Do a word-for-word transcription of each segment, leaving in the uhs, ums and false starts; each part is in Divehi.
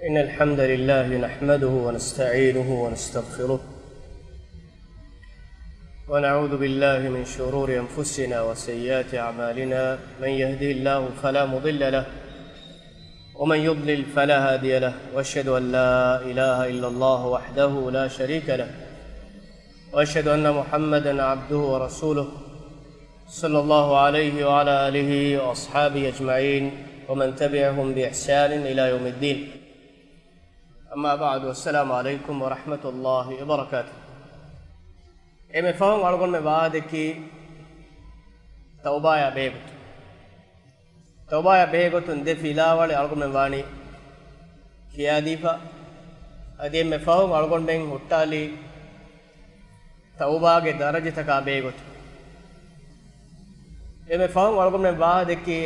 إن الحمد لله نحمده ونستعينه ونستغفره، ونعوذ بالله من شرور أنفسنا وسيئات أعمالنا. من يهده الله فلا مضل له، ومن يضلل فلا هادي له، وأشهد أن لا إله إلا الله وحده لا شريك له، وأشهد أن محمدا عبده ورسوله، صلى الله عليه وعلى آله وأصحابه أجمعين، ومن تبعهم بإحسان إلى يوم الدين. أما بعد، والسلام عليكم ورحمة الله وبركاته. އެންމެ ފަހުން އަޅުގަނޑުމެން ވާހަކަދެއްކީ ތައުބާޔާ ބެހޭގޮތުން. ތައުބާޔާ ބެހޭގޮތުން ދެ ފިލާވަޅެއް އަޅުގަނޑުމެން ވާނީ ކިޔާދީފަ. އަދި އެންމެ ފަހުން އަޅުގަނޑުމެން ހުއްޓާލީ ތައުބާގެ ދަރަޖަތަކާ ބެހޭގޮތުން. އެންމެ ފަހުން އަޅުގަނޑުމެން ވާހަކަދެއްކީ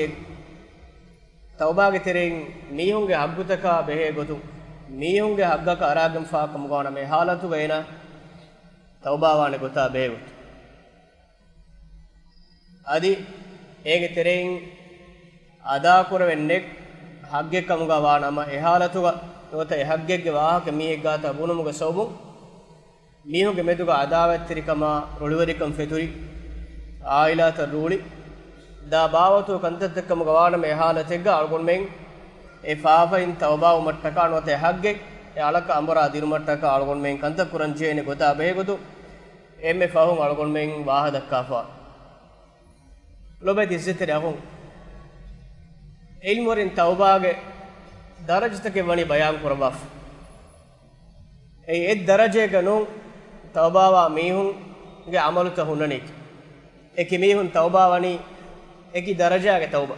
ތައުބާގެ ތެރެއިން މީހުންގެ ހައްގުތަކާ ބެހޭގޮތުން، މީހުންގެ ހައްގަކަށް އަރާގެންފާ ކަމުގަ ވާނަމަ އެ ހާލަތުގަ އޭނާ ތައުބާވާނެ ގޮތާ ބެހޭގޮތުން. އަދި އޭގެ ތެރެއިން އަދާކުރެވެން ނެތް ހައްގެއް ކަމުގަ ވާނަމަ އެ ހާލަތުގަ ނުވަތަ އެ ހައްގެއްގެ ވާހަކަ މީހެއްގާތަ ބުނުމުގެ ސަބަބުން މީހުންގެ މެދުގަ އަދާވަތްތެރިކަމާ ރުޅިވެރިކަން ފެތުރި، އާއިލާތައް ރޫޅި، ދާ ބާވަތު ކަންތައްތައް ކަމުގަ ވާނަމަ އެ ހާލަތެއްގަ އަޅުގަނޑުމެން އެ ފާފައިން ތައުބާވުމަށްޓަކާ ނުވަތަ އެ ހައްގެއް އެ އަޅަކަށް އަނބުރާ ދިނުމަށްޓަކާ އަޅުގަނޑުމެން ކަންތައް ކުރަންޖެހޭނެ ގޮތާ ބެހޭގޮތުން އެންމެ ފަހުން އަޅުގަނޑުމެން ވާހަކަ ދައްކާފަ. ލޮބެތި އިއްޒަތްތެރި އަޚުން، ޢިލްމުވެރިން ތައުބާގެ ދަރަޖަތަކެއް ވަނީ ބަޔާން ކުރައްވާފަ. އެއީ އެއް ދަރަޖައެއްގަ ނޫން ތައުބާވާ މީހުންގެ ޢަމަލުތައް ހުންނަނީކީ. އެކި މީހުން ތައުބާވަނީ އެކި ދަރަޖާގެ ތައުބާ.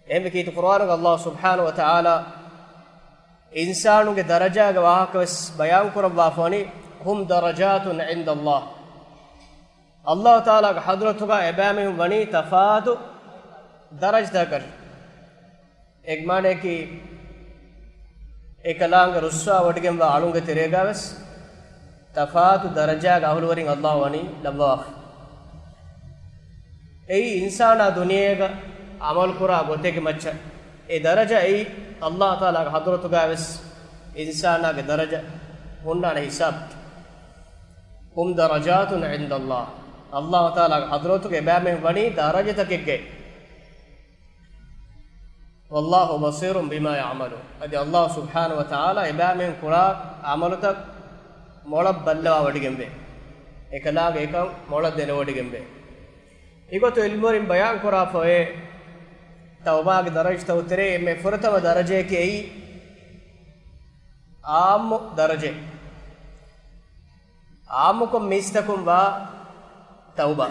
އެހެންވެ ކީރިތި ޤުރުއާނުގަ ﷲ ސުބްޙާނަހޫ ވަތަޢާލާ އިންސާނުންގެ ދަރަޖާގެ ވާހަކަވެސް ބަޔާން ކުރައްވާފަ ވަނީ، هُمْ دَرَجَاتٌ عِندَ اللَّهِ. ﷲ ތަޢާލާގެ ޙަޟްރަތުގަ އެބައިމީހުން ވަނީ ތަފާތު ދަރަޖަތަކަށް. އޭގެ މާނަޔަކީ، އެކަލާނގެ ރުއްސާވޮޑިގެންވާ އަޅުންގެ ތެރޭގަވެސް ތަފާތު ދަރަޖާގެ އަހުލުވެރިން ﷲ ވަނީ ލައްވަވާފަ. އެއީ އިންސާނާ ދުނިޔޭގަ ޢަމަލުކުރާ ގޮތެއްގެ މައްޗަށް އެ ދަރަޖަ އެއީ ﷲ ތަޢާލާގެ ޙަޟްރަތުގަވެސް އިންސާނާގެ ދަރަޖަ ހުންނާނެ ހިސާބަކީ. هُمْ دَرَجَاتٌ عِندَ اللَّهِ. ﷲ ތަޢާލާގެ ޙަޟްރަތުގަ އެބައިމީހުން ވަނީ ދަރަޖަތަކެއްގައި. وَاللَّهُ بَصِيرٌ بِمَا يَعْمَلُونَ. އަދި ﷲ ސުބްޙާނަހޫ ވަތަޢާލާ އެބައިމީހުން ކުރާ ޢަމަލުތައް މޮޅަށް ބައްލަވާވޮޑިގެންވޭ. އެކަލާނގެ އެކަން މޮޅަށް ދެނެވޮޑިގެންވޭ. އެގޮތުން ޢިލްމުވެރިން ބަޔާން ކުރާފައިވޭ، ތައުބާގެ ދަރަޖަތައް ތެރޭ އެންމެ ފުރަތަމަ ދަރަޖައަކީ އެއީ ޢާއްމު ދަރަޖައެއް. ޢާއްމުކޮށް މީސްތަކުން ވާ ތައުބާ.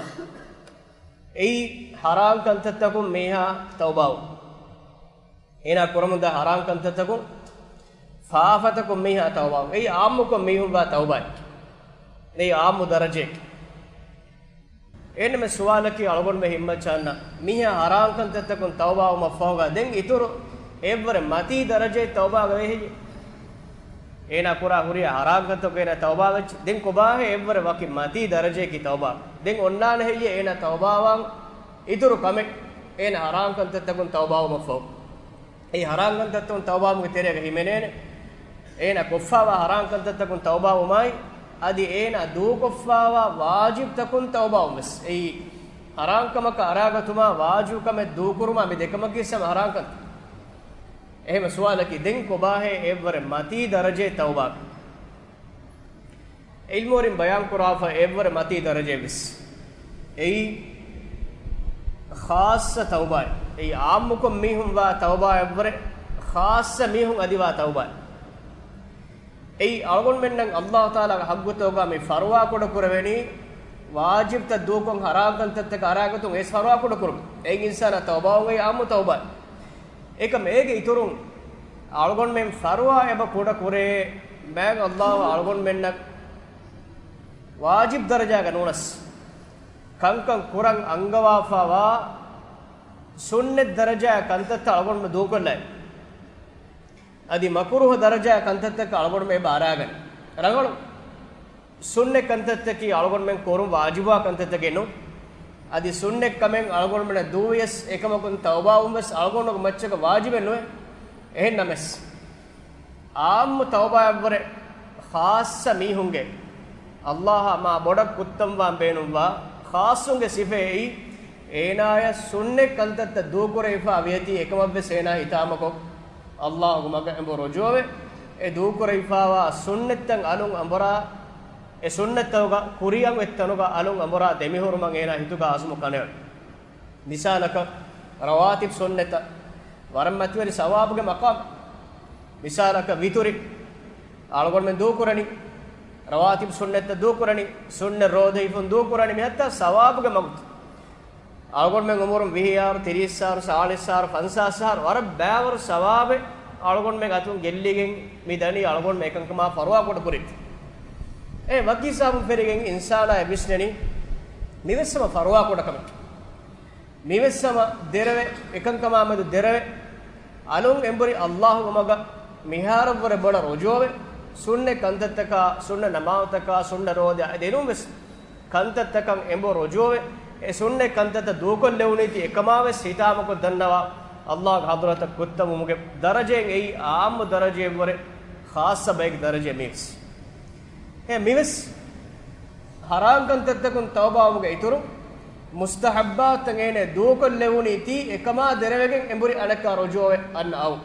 އެއީ ޙަރާން ކަންތައްތަކުން މީހާ ތައުބާވުން. އޭނާ ކުރަމުންދާ ޙަރާން ކަންތައްތަކުން، ފާފަތަކުން މީހާ ތައުބާވުން. އެއީ ޢާއްމުކޮށް މީހުން ވާ ތައުބާއެއް. އެއީ ޢާއްމު ދަރަޖައެއް. އެހެންނަމަ ސުވާލަކީ އަޅުގަނޑުމެން ހިންމައްޗާންނަ މީހާ ޙަރާން ކަންތައްތަކުން ތައުބާވުމަށްފަހުގަ ދެން އިތުރު އެއްވަރެއް މަތީ ދަރަޖައެއް ތައުބާގަ ވޭ ހެއްޔެ؟ އޭނާ ކުރާ ހުރިހާ ޙަރާން ކަންތަކުން އޭނާ ތައުބާވެއްޖެ. ދެން ކޮބާހޭ އެއްވަރެއް ވަކި މަތީ ދަރަޖައަކީ ތައުބާ؟ ދެން އޮންނާނެ ހެއްޔޭ އޭނާ ތައުބާވާން އިތުރު ކަމެއް އޭނާ ޙަރާން ކަންތައްތަކުން ތައުބާވުމަށްފަހު؟ އެއީ ޙަރާން ކަންތައްތަކުން ތައުބާވުމުގެ ތެރޭގަ ހިމެނޭނެ. އޭނާ ކޮށްފާވާ ޙަރާން ކަންތައްތަކުން ތައުބާވުމާއި، އަދި އޭނާ ދޫކޮށްފާވާ ވާޖިބްތަކުން ތައުބާވުން ވެސް. އެއީ ޙަރާން ކަމަކަށް އަރާގަތުމާ ވާޖިބު ކަމެއް ދޫކުރުމާ މި ދެކަމަކީ ހަމަ ޙަރާން ކަންތައް. އެހެންމަ ސުވާލަކީ ދެން ކޮބާހޭ އެއްވަރެއް މަތީ ދަރަޖައެއް ތައުބާގަ؟ ޢިލްމުވެރިން ބަޔާންކުރާފަ އެއްވަރެއް މަތީ ދަރަޖައެއް ވެސް. އެއީ ޚާއްޞަ ތައުބާއެއް. އެއީ ޢާއްމުކޮށް މީހުން ވާ ތައުބާއެއްވަރެއް، ޚާއްޞަ މީހުން އަދި ވާ ތައުބާއެއް. އެއީ އަޅުގަނޑުމެންނަށް ﷲ ތަޢާލާގެ ޙައްޤުތަކުގަ މި ފަރުވާކުޑަ ކުރެވެނީ، ވާޖިބްތައް ދޫކޮށް ޙަރާން ކަންތައްތަކަށް އަރާގަތުން އެ ފަރުވާކުޑަ ކުރުން. އެއިން އިންސާނާ ތައުބާވުން އެއީ ޢާއްމު ތައުބާއެއް. އެކަމް އޭގެ އިތުރުން އަޅުގަނޑުމެން ފަރުވާ އެބަ ކުޑަ ކުރޭ، މާތް ﷲ އަޅުގަނޑުމެންނަށް ވާޖިބް ދަރަޖާގަ ނޫނަސް، ކަންކަން ކުރަން އަންގަވާފަވާ ސުންނަތް ދަރަޖާ ކަންތައްތައް އަޅުގަނޑުމެން ދޫކޮށްލައި، އަދި މަކުރޫހު ދަރަޖާ ކަންތައްތަކަށް އަޅުގަނޑުމެން އެބަ އަރާގަނެ. ރަނގަޅު ސުންނަތް ކަންތައްތަކީ އަޅުގަނޑުމެން ކުރުން ވާޖިބުވާ ކަންތައްތަކެއް ނޫން. އަދި ސުންނަތް ކަމެއް އަޅުގަނޑުމެންނަށް ދޫވިޔަސް އެކަމަކުން ތައުބާވުން ވެސް އަޅުގަނޑުގެ މައްޗަކަށް ވާޖިބެއް ނުވޭ. އެހެން ނަމަސް، ޢާއްމު ތައުބާއަށްވުރެ ޚާއްޞަ މީހުންގެ، ﷲ އަށް މާ ބޮޑަށް ކުއްތަންވާން ބޭނުންވާ ޚާއްޞުންގެ ސިފައެއް އެއީ، އޭނާޔަށް ސުންނަތް ކަންތައްތައް ދޫކުރެވިފާ ވިޔަތީ އެކަމަށްވެސް އޭނާ ހިތާމަކޮށް، ﷲގެ މަގަށް އެނބުރި ރުޖޫޢަވެ، އެ ދޫކުރެވިފާވާ ސުންނަތްތައް އަލުން އަނބުރާ، އެ ސުންނަތްތަކުގަ ކުރިއަށް އޮތް ތަނުގަ އަލުން އަނބުރާ ދެމިހުރުމަށް އޭނާ ހިތުގަ އަޒުމު ކަނެވެ. މިސާލަކަށް، ރަވާތިބް ސުންނަތްތައް ވަރަށް މަތިވެރި ސަވާބުގެ މަޤާމް. މިސާލަކަށް، ވިތުރި އަޅުގަނޑުމެން ދޫކުރަނީ، ރަވާތިބް ސުންނަތްތައް ދޫކުރަނީ، ސުންނަތް ރޯދަ ހިފުން ދޫކުރަނީ، މި ހައްތާ ސަވާބުގެ މަގުތައް. އަޅުގަނޑުމެން އުމުރުން ވިހިއަހަރު، ތިރީސްއަހަރު، ސާޅީސްއަހަރު، ފަންސާސްއަހަރު، ވަރަށް ބައިވަރު ސަވާބެއް އަޅުގަނޑުމެން އަތުން ގެއްލިގެން މި ދަނީ އަޅުގަނޑުމެން އެކަންކަމާ ފަރުވާ ކުޑަ ކުރިތި. އެ ވަކި ހިސާބުން ފެށިގެން އިންސާނާ އެ ވިސްނެނީ މިވެސް ހަމަ ފަރުވާ ކުޑަ ކަމެއް. މިވެސް ހަމަ ދެރަވެ، އެކަންކަމާ މެދު ދެރަވެ، އަލުން އެނބުރި ﷲގެ މަގަށް މިހާރަށްވުރެ ބޮޑަށް ރުޖޫޢަވެ، ސުންނަތް ކަންތައްތަކާ، ސުންނަތް ނަމާދުތަކާ، ސުންނަތް ރޯދަ އަދި އެނޫން ވެސް ކަންތައްތަކަށް އެނބުރި ރުޖޫޢަވެ، އެ ސުންނަތް ކަންތައްތައް ދޫކޮށްލެވުނީތީ އެކަމާވެސް ހިތާމަކޮށް ދަންނަވާ، ﷲގެ ޙަޟްރަތަށް ކުއްތަންވުމުގެ ދަރަޖައެއް އެއީ އާއްމު ދަރަޖައެއްވުރެ ޚާއްޞަ ބައެއްގެ ދަރަޖައެއް މީވެސް. އެ މިވެސް ޙަރާން ކަންތައްތަކުން ތައުބާވުމުގެ އިތުރުން، މުސްތަޙައްބާތުތައް އޭނަ ދޫކޮށްލެވުނީތީ އެކަމާ ދެރަވެގެން އެނބުރި އަނެއްކާ ރުޖޫޢަވެ އަންނަ އައު.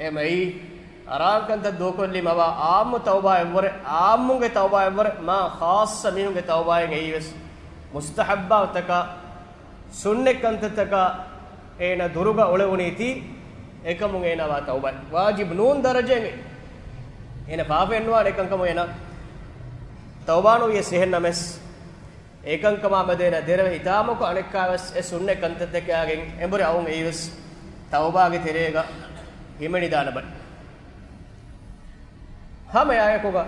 އެމައީ، ޙަރާން ކަންތައް ދޫކޮށްލީމަވާ އާއްމު ތައުބާއެއްވުރެ، އާއްމުންގެ ތައުބާއެއްވުރެ، މާ ޚާއްޞަ މީހުންގެ ތައުބާއެއް އެއީވެސް، މުސްތަޙައްބާތަކާ، ސުންނަތް ކަންތައްތަކާ އޭނަ ދުރުގަ އުޅެވުނީތީ، އެކަމުން އޭނާ ވާ ތައުބާ ވާޖިބު ނޫން ދަރަޖައެއް. އޭނަ ފާފައެއްނުވާނެ އެކަންކަމުން އޭނާ ތައުބާ ނުވިޔަސް އެހެންނަމެސް، އެކަންކަމާ މެދު އޭނަ ދެރަވެ ހިތާމަކޮށް އަނެއްކާވެސް އެ ސުންނަތް ކަންތައްތަކާގެން އެނބުރި އައުން އެއީވެސް ތައުބާގެ ތެރޭގަ ހިމެނިދާނެ ބައެއް. ހަމައެއާއެކުގަ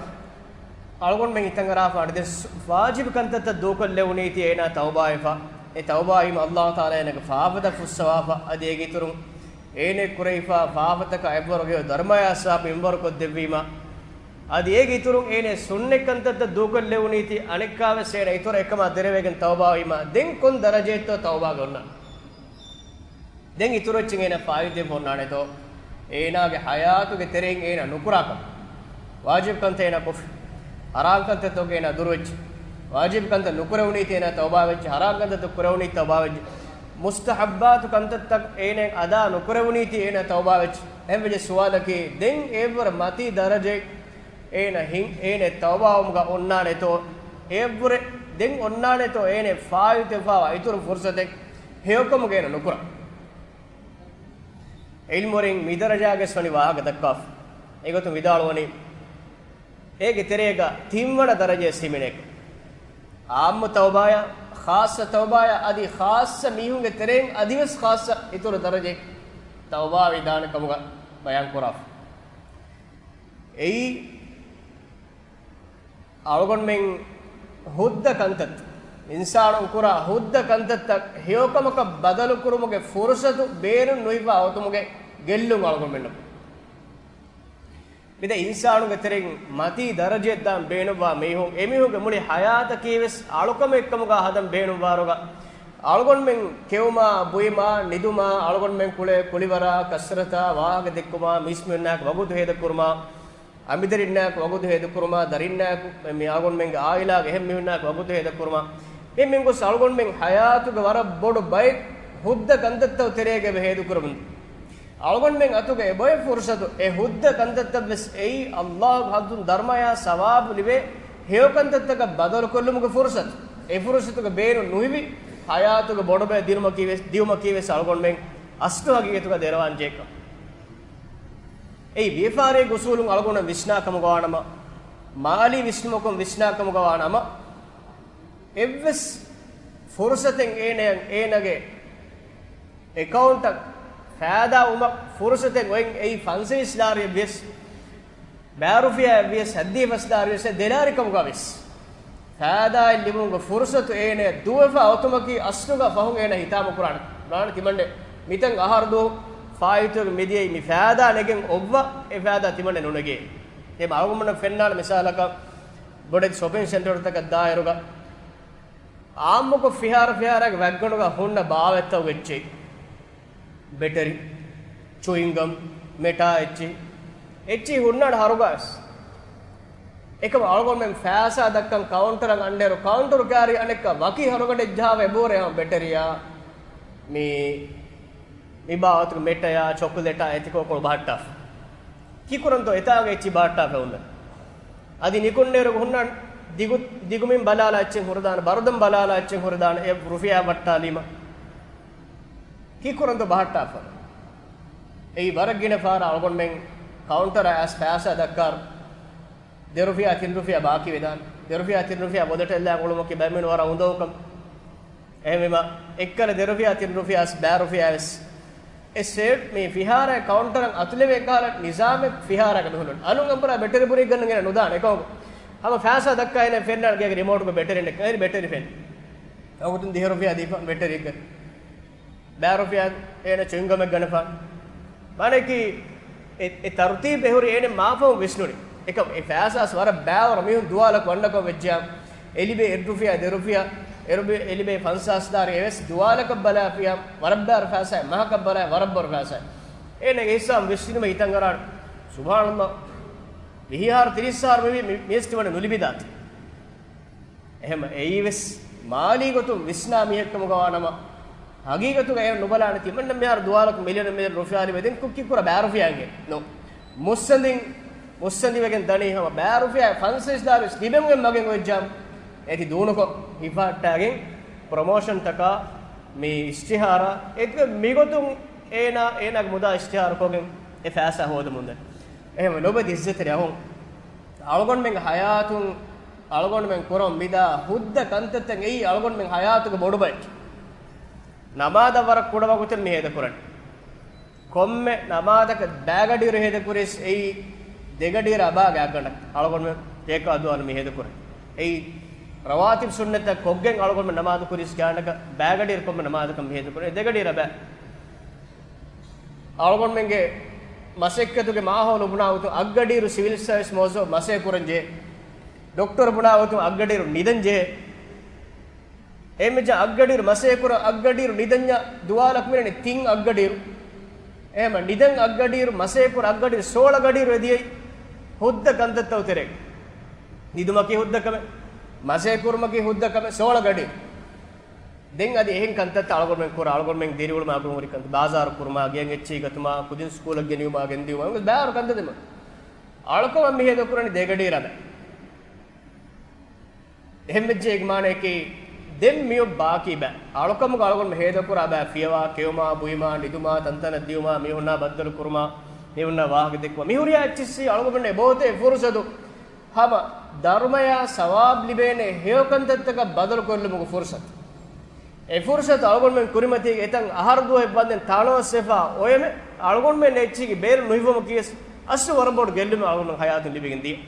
އަޅުގަނޑުމެން ހިތަށް އަރާފަ އަޑިދެސް ވާޖިބު ކަންތައްތައް ދޫކޮށްލެވުނީތީ އޭނާ ތައުބާވެފަ، އެ ތައުބާވީމަ ﷲ ތަޢާލާ އޭނާގެ ފާފަތައް ފުއްސަވާފަ، އަދި އޭގެ އިތުރުން އޭނާ ކުރެވިފާ ފާފަތަކާ އެއްވަރުގެ ދަރުމަޔާ ސާބި މިންވަރު ކޮށްދެއްވީމަ، އަދި އޭގެ އިތުރުން އޭނާ ސުންނަތް ކަންތައްތައް ދޫކޮށްލެވުނީތީ އަނެއްކާވެސް އޭނާ އިތުރަށް އެކަމާ ދެރަވެގެން ތައުބާވީމަ، ދެން ކޮން ދަރަޖައެއްތޯ ތައުބާގެ އޮންނާނެ؟ ދެން އިތުރު އެއްޗެއް އޭނަ ފާއިތެއް އޮންނާނެތޯ؟ އޭނާގެ ޙަޔާތުގެ ތެރެއިން އޭނަ ނުކުރާކަން. ވާޖިބު ކަންތައް އޭނަ ކޮށްފި. ޙަރާން ކަންތައްތަކުގަ އޭނަ ދުރުވެއްޖެ. ވާޖިބު ކަންތައް ނުކުރެވުނީތީ އޭނަ ތައުބާވެއްޖެ. ޙަރާން ކަންތައްތައް ކުރެވުނީ ތައުބާވެއްޖެ. މުސްތަޙައްބާތު ކަންތައްތައް އޭނަ އަދާ ނުކުރެވުނީތީ އޭނަ ތައުބާވެއްޖެ. އެހެންވެއްޖެ ސުވާލަކީ، ދެން އެއަށްވުރެ މަތީ ދަރަޖައެއް އޭނަ ހިން، އޭނަ ތައުބާވުމުގަ އޮންނާނެތޯ؟ އެއަށްވުރެ ދެން އޮންނާނެތޯ އޭނަ ފާއިތުވެފާވާ އިތުރު ފުރުޞަތެއް ހެޔޮކަމުގަ އޭނަ ނުކުރާ؟ ޢިލްމުވެރިން މި ދަރަޖާގެ ވަނީ ވާހަކަ ދައްކާފަ. އެގޮތުން ވިދާޅުވަނީ، އޭގެ ތެރޭގަ ތިންވަނަ ދަރަޖަޔަށް ހިމެނޭކަން. ޢާއްމު ތައުބާޔާ، ޚާއްޞަ ތައުބާޔާ، އަދި ޚާއްޞަ މީހުންގެ ތެރެއިން އަދިވެސް ޚާއްޞަ އިތުރު ދަރަޖައެއް ތައުބާވެދާނެ ކަމުގަ ބަޔާންކުރާފަ. އެއީ، އަޅުގަނޑުމެން ހުއްދަ ކަންތައްތައް، އިންސާނުން ކުރާ ހުއްދަ ކަންތައްތައް ހެޔޮކަމަކަށް ބަދަލުކުރުމުގެ ފުރުޞަތު ބޭނުން ނުހިފާ އޮތުމުގެ ގެއްލުން އަޅުގަނޑުމެންނަށް. މިދެ އިންސާނުގެ ތެރެއިން މަތީ ދަރަޖައެއް ދާން ބޭނުންވާ މީހުން، އެމީހުންގެ މުޅި ޙަޔާތަކީވެސް އަޅުކަމެއްކަމުގަ ހަދަން ބޭނުންވާރުގަ، އަޅުގަނޑުމެން ކެއުމާ، ބުއިމާ، ނިދުމާ، އަޅުގަނޑުމެން ކުޅޭ ކުޅިވަރާ، ކަސްރަތާ، ވާހަކަ ދެއްކުމާ، މީސްމީހުންނާއެކު ވަގުތު ހޭދަކުރުމާ، އަނބިދަރިންނާއެކު ވަގުތު ހޭދަކުރުމާ، ދަރިންނާއެކު، މި އަޅުގަނޑުމެންގެ އާއިލާގެ އެހެން މީހުންނާއެކު ވަގުތު ހޭދަކުރުމާ، މި މިންގޮސް އަޅުގަނޑުމެން ޙަޔާތުގެ ވަރަށް ބޮޑު ބައެއް ހުއްދަ ކަންތައްތައް ތެރޭގަ އެބަ ހޭދަކުރަމުން. އަޅުގަނޑުމެން އަތުގަ އެބައޮތް ފުރުޞަތު، އެ ހުއްދަ ކަންތައްތައްވެސް އެއީ ﷲގެ ޙަޟްރުން ދަރުމަޔާ ސަވާބު ލިބޭ ހެޔޮ ކަންތައްތަކަށް ބަދަލުކޮށްލުމުގެ ފުރުޞަތު. އެ ފުރުޞަތުގެ ބޭނުން ނުހިފި ޙަޔާތުގެ ބޮޑުބައެއް ދިނުމަކީވެސް، ދިއުމަކީވެސް އަޅުގަނޑުމެން އަސްލު ހަގީގަތުގަ ދެރަވާންޖެހޭކަން. އެއީ ވިޔަފާރީ އުޞޫލުން އަޅުގަނޑު ވިސްނާކަމުގަ ވާނަމަ، މާލީ ވިސްނުމަކުން ވިސްނާކަމުގަ ވާނަމަ، އެއްވެސް ފުރުޞަތެއް އޭނަޔަށް އޭނަގެ އެކައުންޓަށް ފައިދާ ވުމަށް ފުރުޞަތެއް އޮތް އެއީ ފަންސަވީސް ލާރިއެއްވިޔަސް، ބައި ރުފިޔާއެއްވިޔަސް، ހައްދިހަ ފަސް ލާރިވިޔަސް، ދެ ލާރި ކަމުގަވެސް ފައިދާއެއް ލިބުމުގެ ފުރުޞަތު އޭނަޔަށް ދުވެފަ އޮތުމަކީ އަސްލުގަ ފަހުން އޭނަ ހިތާމަކުރާނެ. ބުނާނެ ތިމަންޑެ މިތަން އަހަރު ދުވަހު ފާއިތުވެގެން މިދިޔައީ މި ފައިދާ ނެގެން އޮއްވަ އެ ފައިދާ ތިމަންޑެ ނުނެގޭ. އެ އަޅުގަނޑުމެންނަށް ފެންނާނެ މިސާލަކަށް ބޮޑެތި ޝޮޕިން ސެންޓަރުތަކަށް ދާއިރުގަ އާއްމުކޮށް ފިހާރަ ފިހާރައިގެ ވަތްގަނޑުގަ ހުންނަ ބާވަތްތައް އެއްޗެއް. ބެޓަރި، ޗުއިންގަމް، މެޓާ އެއްޗެއް. އެއްޗިހި ހުންނާނެ ހަރުގައިސް. އެކަމަ އަޅުގަނޑުމެން ފައިސާ ދައްކަން ކައުންޓަރަށް އަންޑޭރު ކައުންޓަރު ކާރި އަނެއްކާ ވަކި ހަރުގަޑެއް ޖަހާފަ އެބަހުރޭ ހަމަ ބެޓެރިއާ މި މި ބާވަތުގެ މެޓަޔާ، ޗޮކޮލޭޓާ، އެތިކޯކޮޅު ބަހައްޓާފަ. ކީކުރަންތޯ އެތާގަ އެއްޗި ބަހައްޓާފަ އުނދަ؟ އަދި ނިކުންނޭރުގަ ހުންނަ ދިގު، ދިގުމިން ބަލާލާ އެއްޗެއް ހުރެދާނެ، ބަރުދަން ބަލާލާ އެއްޗެއް ހުރެދާނެ، އެ ރުފިޔާ ވައްޓާލީމަ. ކީކުރަންތޯ ބަހައްޓާފަ؟ އެއީ ވަރަށް ގިނަ ފަހަރަށް އަޅުގަނޑުމެން ކައުންޓަރަށް އައިސް ފައިސާ ދައްކާރު ދެރުފިޔާ ތިން ރުފިޔާ ބާކީ ވެދާނެ. ދެރުފިޔާ ތިން ރުފިޔާ ބޮލެޓެއްލާ ގުޅުމަކީ ބައެއް މީހުން ވަރަށް އުނދަގޫކަން. އެހެންވީމަ، އެއްކަލަ ދެރުފިޔާ ތިން ރުފިޔާ އަސް ބައި ރުފިޔާ ވެސް. އެ ސޭޓް މި ފިހާރައި ކައުންޓަރަށް އަތުލެވޭ ކަހަލަ ނިޒާމެއް ފިހާރަކަށް މި ހުޅުން. އަލުން އަނބުރާ ބެޓެރި ބުރީ ގަންނަން ގެނަ ނުދާނެ އެކަމަކު. ހަމަ ފައިސާ ދައްކާ އޭނަ ފެންނާނެ ގޭގެ ރިމޯޓުގެ ބެޓެރި ނެއްކަ. އޭރި ބެޓެރި ފެން. އަގުތުން ދިހަ ރުފިޔާ ދީފަ ބެޓެރިއެއްގަ. ބައި ރުފިޔާ އޭނަ ޗުއިންގަމެއް ގަނެފާނެ. މާނައަކީ އެ، އެ ތަރުތީބު އެހުރި އޭނެ މާފަހުން ވިސްނުނީ. އެކަމް އެ ފައިސާސް ވަރަށް ބައިވަރު މީހުން ދުވާލަކު ވަންނަކަށް ވެއްޖެއްޔާ، އެ ލިބޭ އެއް ރުފިޔާ، ދެ ރުފިޔާ، އެ ރުބި-، އެ ލިބޭ ފަންސާސް ދާރި އެވެސް ދުވާލަކަށް ބަލާފިޔާ، ވަރަށް ބައިވަރު ފައިސާއެއް، މަހަކަށް ބަލާ ވަރަށް ބަރު ފައިސާއެއް. އޭނަގެ ހިއްސާ ވިސްނުމަށް ހިތަށް އަރާނެ. ސުބްޙާނަﷲ. ވިހި އަހަރު ތިރީސް އަހަރު މި، މި، މި ވެސް ތިމަން ނުލިބިދާތި. އެހެން އެއީ ވެސް މާލީ ގޮތުން ވިސްނާ މީހެއްކަމުގަ ވާނަމަ، ހަގީގަތުގަ އޭނަ ނުބަލާނެ ތިމަންނަ މިހާރު ދުވާލަކު މިލިއަނަށް މިލިއަން ރުފިޔާ ލިބޭ ދެން ކުއްކި ކުރާ ބައި ރުފިޔާއެއް ނޫން. މުއްސަނދިން، މުއްސަނދިވެގެން ދަނީ ހަމަ ބައި ރުފިޔާ ފަންސަވީސް ދާރި ވެސް ލިބެމުގެ މަގެއް އޮތްޖާ އޭތި ދޫނުކޮށް ހިފަހައްޓާގެން ޕްރޮމޯޝަންތަކާ މި އިޝްތިހާރާ އެކު މިގޮތުން އޭނާ، އޭނާގެ މުދާ އިޝްތިހާރުކޮށްގެން އެ ފައިސާ ހޯދަމުންދަނީ. އެހެން ލޯބިވެތި އިއްޒަތްތެރި އަޚުން، އަޅުގަނޑުމެންގެ ހަޔާތުން އަޅުގަނޑުމެން ކުރަން މިދާ ހުއްދަ ކަންތައްތައް އެއީ އަޅުގަނޑުމެން ހަޔާތުގެ ބޮޑު ބައެއް. ނަމާދަށް ވަރަށް ކުޑަ ވަގުތެއް މި ހޭދަކުރަނީ. ކޮންމެ ނަމާދަކަށް ބައިގަޑިއިރު ހޭދަކުރީސް އެއީ ދެގަޑިއިރަށް އަބާ ގާތްގަނޑަކަށް އަޅުގަނޑުމެން ރޭކާ ދުވާލު މި ހޭދަކުރަނީ. އެއީ ރަވާތިބު ސުންނަތްތައް ކޮށްގެން އަޅުގަނޑުމެން ނަމާދު ކުރީސް ގާތްގަނޑަކަށް ބައިގަޑިއިރު ކޮންމެ ނަމާދަކަށް މި ހޭދަކުރަނީ ދެގަޑިއިރަށް އަބާ. އަޅުގަނޑުމެންގެ މަސައްކަތުގެ މާހައުލު ބުނާ ގޮތުން އަށްގަޑިއިރު ސިވިލް ސަރވިސް މުވައްޒަފު މަސޭ ކުރަންޖެހޭ. ޑޮކްޓަރު ބުނާ ގޮތުން އަށްގަޑިއިރު ނިދަންޖެހޭ. އެހެންވެއްޖެ އަށްގަޑިއިރު މަސޭކުރަން އަށްގަޑިއިރު ނިދަންޏާ ދުވާލަކު މިނަނީ ތިން އަށްގަޑިއިރު. އެހެން ނިދަން އަށްގަޑިއިރު މަސޭކުރަން އަށްގަޑިއިރު ސޯޅަ ގަޑިއިރު އެދިޔައީ ހުއްދަ ކަންތައްތައް ތެރޭގަ. ނިދުމަކީ ހުއްދަ ކަމެއް، މަސޭކުރުމަކީ ހުއްދަ ކަމެއް، ސޯޅަ ގަޑިއިރު. ދެން އަދި އެހެން ކަންތައްތައް އަޅުގަނޑުމެން ކުރާ، އަޅުގަނޑުމެން ދިރިއުޅުމާ ގުޅުންހުރި ކަންތައް، ބާޒާރު ކުރުމާ، ގެއަށް އެއްޗެހި ގަތުމާ، ކުދިން ސްކޫލަށް ގެނިއުމާ، ގެންދިއުމާ، އެނގޭ ބާރު ކަންތައް ދެމަ. އަޅުކަމަށް މި ހޭދަކުރަނީ ދެގަޑިއިރަށް. އެހެންވެއްޖެ އޭގެ މާނައަކީ، ދެން މިއޮތް ބާކީ ބައި. އަޅުކަމުގަ އަޅުގަނޑު ހޭދަކުރާ ބައި ފިޔަވާ، ކެއުމާ، ބުއިމާ، ނިދުމާ، ތަންތަނަށް ދިއުމާ، މީހުންނާ ބައްދަލު ކުރުމާ، މީހުންނާ ވާހަކަ ދެއްކުމާ، މި ހުރިހާ އެއްޗިއްސީ އަޅުގަނޑުމެން އެބައޮތޭ ފުރުސަތު. ހަމަ ދަރުމަޔާ ސަވާބް ލިބޭނެ ހެޔޮ ކަންތައްތަކަށް ބަދަލު ކޮށްލުމުގެ ފުރުސަތު. އެ ފުރުސަތު އަޅުގަނޑުމެން ކުރިމަތީގެ އެތަން އަހަރު ދުވަހެއް ވަންދެން ތަނަވަސްވެފަ އޮޔެމެ އަޅުގަނޑުމެން އެއްޗީގެ ބޭރު ނުހިފުމަކީވެސް އަސްލު ވަރަށް ބޮޑު ގެއްލުމެއް އަޅުގަނޑު ހަޔާތުން ލިބިގެން ދިޔަ.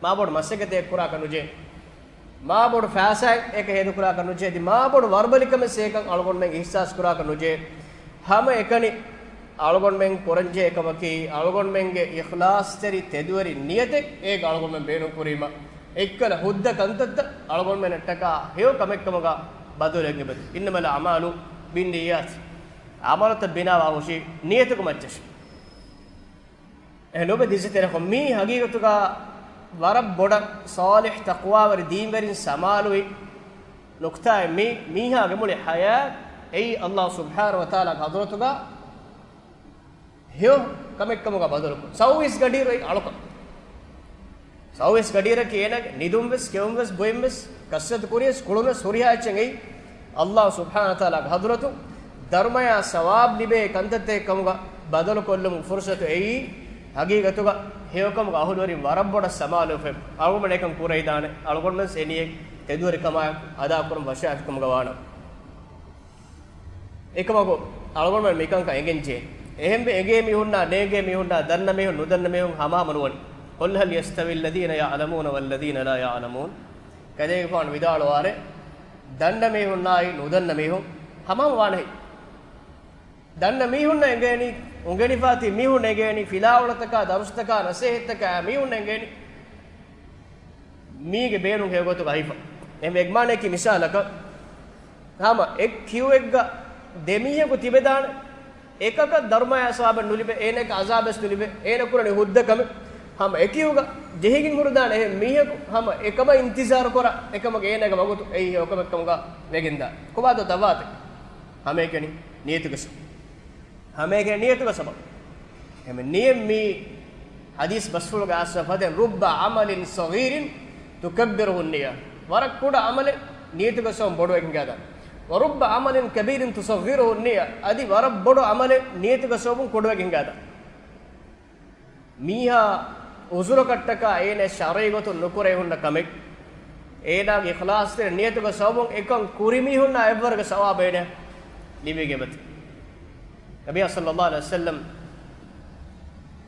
މާބޮޑު މަސައްކަތެއް ކުރާކަށް ނުޖެހޭ. މާބޮޑު ފައިސާއެއް އޭކަ ހޭދަކުރާކަށް ނުޖެހޭ. އަދި މާބޮޑު ވަރުބަލިކަމެއް ސޭކަން އަޅުގަނޑުމެން އިހްސާސް ކުރާކަށް ނުޖެހޭ. ހަމައެކަނި އަޅުގަނޑުމެން ކުރަންޖެހޭ ކަމަކީ، އަޅުގަނޑުމެންގެ އިޚްލާޞްތެރި ތެދުވެރި ނިޔަތެއް އޭގަ އަޅުގަނޑުމެން ބޭނުން ކުރީމަ، އެއްކަލަ ހުއްދަ ކަންތައްތައް އަޅުގަނޑުމެންނަށްޓަކާ ހެޔޮ ކަމެއްކަމުގަ ބަދަލު އެނގެބަދި. إنما الأعمال بالنيات. އަމަލުތައް ބިނާވާ ހުށީ ނިޔަތުގެ މައްޗަށް. އެ ލޯބިވެތި އިއްޒަތްތެރި އަޚުން، މީ ހަގީގަތުގަ ވަރަށް ބޮޑަށް ޞާލިޙް ތަޤްވާވެރި ދީންވެރިން ސަމާލުވި ނުކްތާއެއް. މީ މީހާގެ މުޅި ޙަޔާތް އެއީ ﷲ ސުބްޙާނަހޫ ވަތަޢާލާގެ ޙަޟްރަތުގަ ހެޔޮ ކަމެއްކަމުގަ ބަދަލުކޮށް. ސައުވީސް ގަޑިއިރު އެއީ އަޅުކަން. ސައުވީސް ގަޑިއިރަކީ އޭނާގެ ނިދުންވެސް، ކެއުންވެސް، ބުއިންވެސް، ކައްސަތު ކުރިޔަސް، ކުޅުނަސް، ހުރިހާ އެއްޗެއް އެއީ ﷲ ސުބްޙާނަހޫ ވަތަޢާލާގެ ޙަޟްރަތު ދަރުމަޔާ ސަވާބް ލިބޭ ކަންތައްތަކެއް ކަމުގަ ބަދަލުކޮށްލުމުގެ ފުރުޞަތު އެއީ. ހަގީގަތުގަ ހެޔޮކަމުގެ އަހުލުވެރިން ވަރަށް ބޮޑަށް ސަމާލުވެފަ. އަޅުގަނޑުމެން އެކަން ކުރެވިދާނެ. އަޅުގަނޑުމެން އެ ނިޔަތް ތެދުވެރިކަމާއެކު އަދާކުރަން ވަށާފިކަމުގަ ވާނަމަ. އެކަމަކު، އަޅުގަނޑުމެން މިކަންކަން އެނގެންޖެހޭ. އެހެންވެ، އެނގޭ މީހުންނާ، ނޭނގޭ މީހުންނާ، ދަންނަ މީހުން، ނުދަންނަ މީހުން ހަމަހަމަ ނުވަނީ. قل هل يستوي الذين يعلمون والذين لا يعلمون. ކަލޭގެފާނު ވިދާޅުވާރޭ، ދަންނަ މީހުންނާއި ނުދަންނަ މީހުން ހަމަހަމަ ވާނެހެއް. ދަންނަ މީހުންނަށް އެނގޭނީ، އުނގެނިފާތީ މީހުން އެނގޭނީ، ފިލާވަޅުތަކާ، ދަރުސްތަކާ، ނަސޭހަތްތަކާ މީހުން އެނގޭނީ. މީގެ ބޭނުން ހެޔޮގޮތުގަ ހިފަ. އެހެންވެ އެގްމާނައަކީ މިސާލަކަށް، ހަމަ އެއް ކިއުއެއްގަ ދެމީހަކު ތިބެދާނެ. އެކަކަށް ދަރުމަޔާ ސަވާބެއް ނުލިބޭ، އޭނައަކަށް އަޒާބެސް ނުލިބޭ، އޭނަ ކުރަނީ ހުއްދަ ކަމެއް. ހަމަ އެކިއުގަ ޖެހިގެން ހުރުދާނެ އެހެން މީހަކު ހަމަ އެކަމަށް އިންތިޒާރު ކުރާ، އެކަމުގެ އޭނަގެ ވަގުތު އެއީ އެ ކަމެއް ކަމުގަ ވެގެންދާ. ކޮބާތޯ ތަފާތެއް؟ ހަމައެކަނި ނިޔަތުގެ ސަ-، ހަމައެކަނި ނިޔަތުގެ ސަބަބު. އެހެން ނިޔަތް މީ ޙަދީޘް ބަސްފުޅުގަ އައިސްފަ ފަދައިން، رب عمل صغير تكبره النية. ވަރަށް ކުޑަ އަމަލެއް ނިޔަތުގެ ސަބަބުން ބޮޑުވެގެން ހިނގާދާނެ. ورب عمل كبير تصغره النية. އަދި ވަރަށް ބޮޑު އަމަލެއް ނިޔަތުގެ ސަބަބުން ކުޑަވެގެން ހިނގާދާނެ. މީހާ ޢުޛުރަކަށްޓަކާ އޭނަ ޝަރުޢީ ގޮތުން ނުކުރެވި ހުންނަ ކަމެއް، އޭނާގެ އިޚްލާޞްތެރި ނިޔަތުގެ ސަބަބުން އެކަން ކުރި މީހުންނާ އެއްވަރުގެ ސަވާބު އޭނަ ލިބިގެން އެބަތި. ނަބިއްޔާ ޞައްލައްލާހު ޢަލައިހި ވަސައްލަމް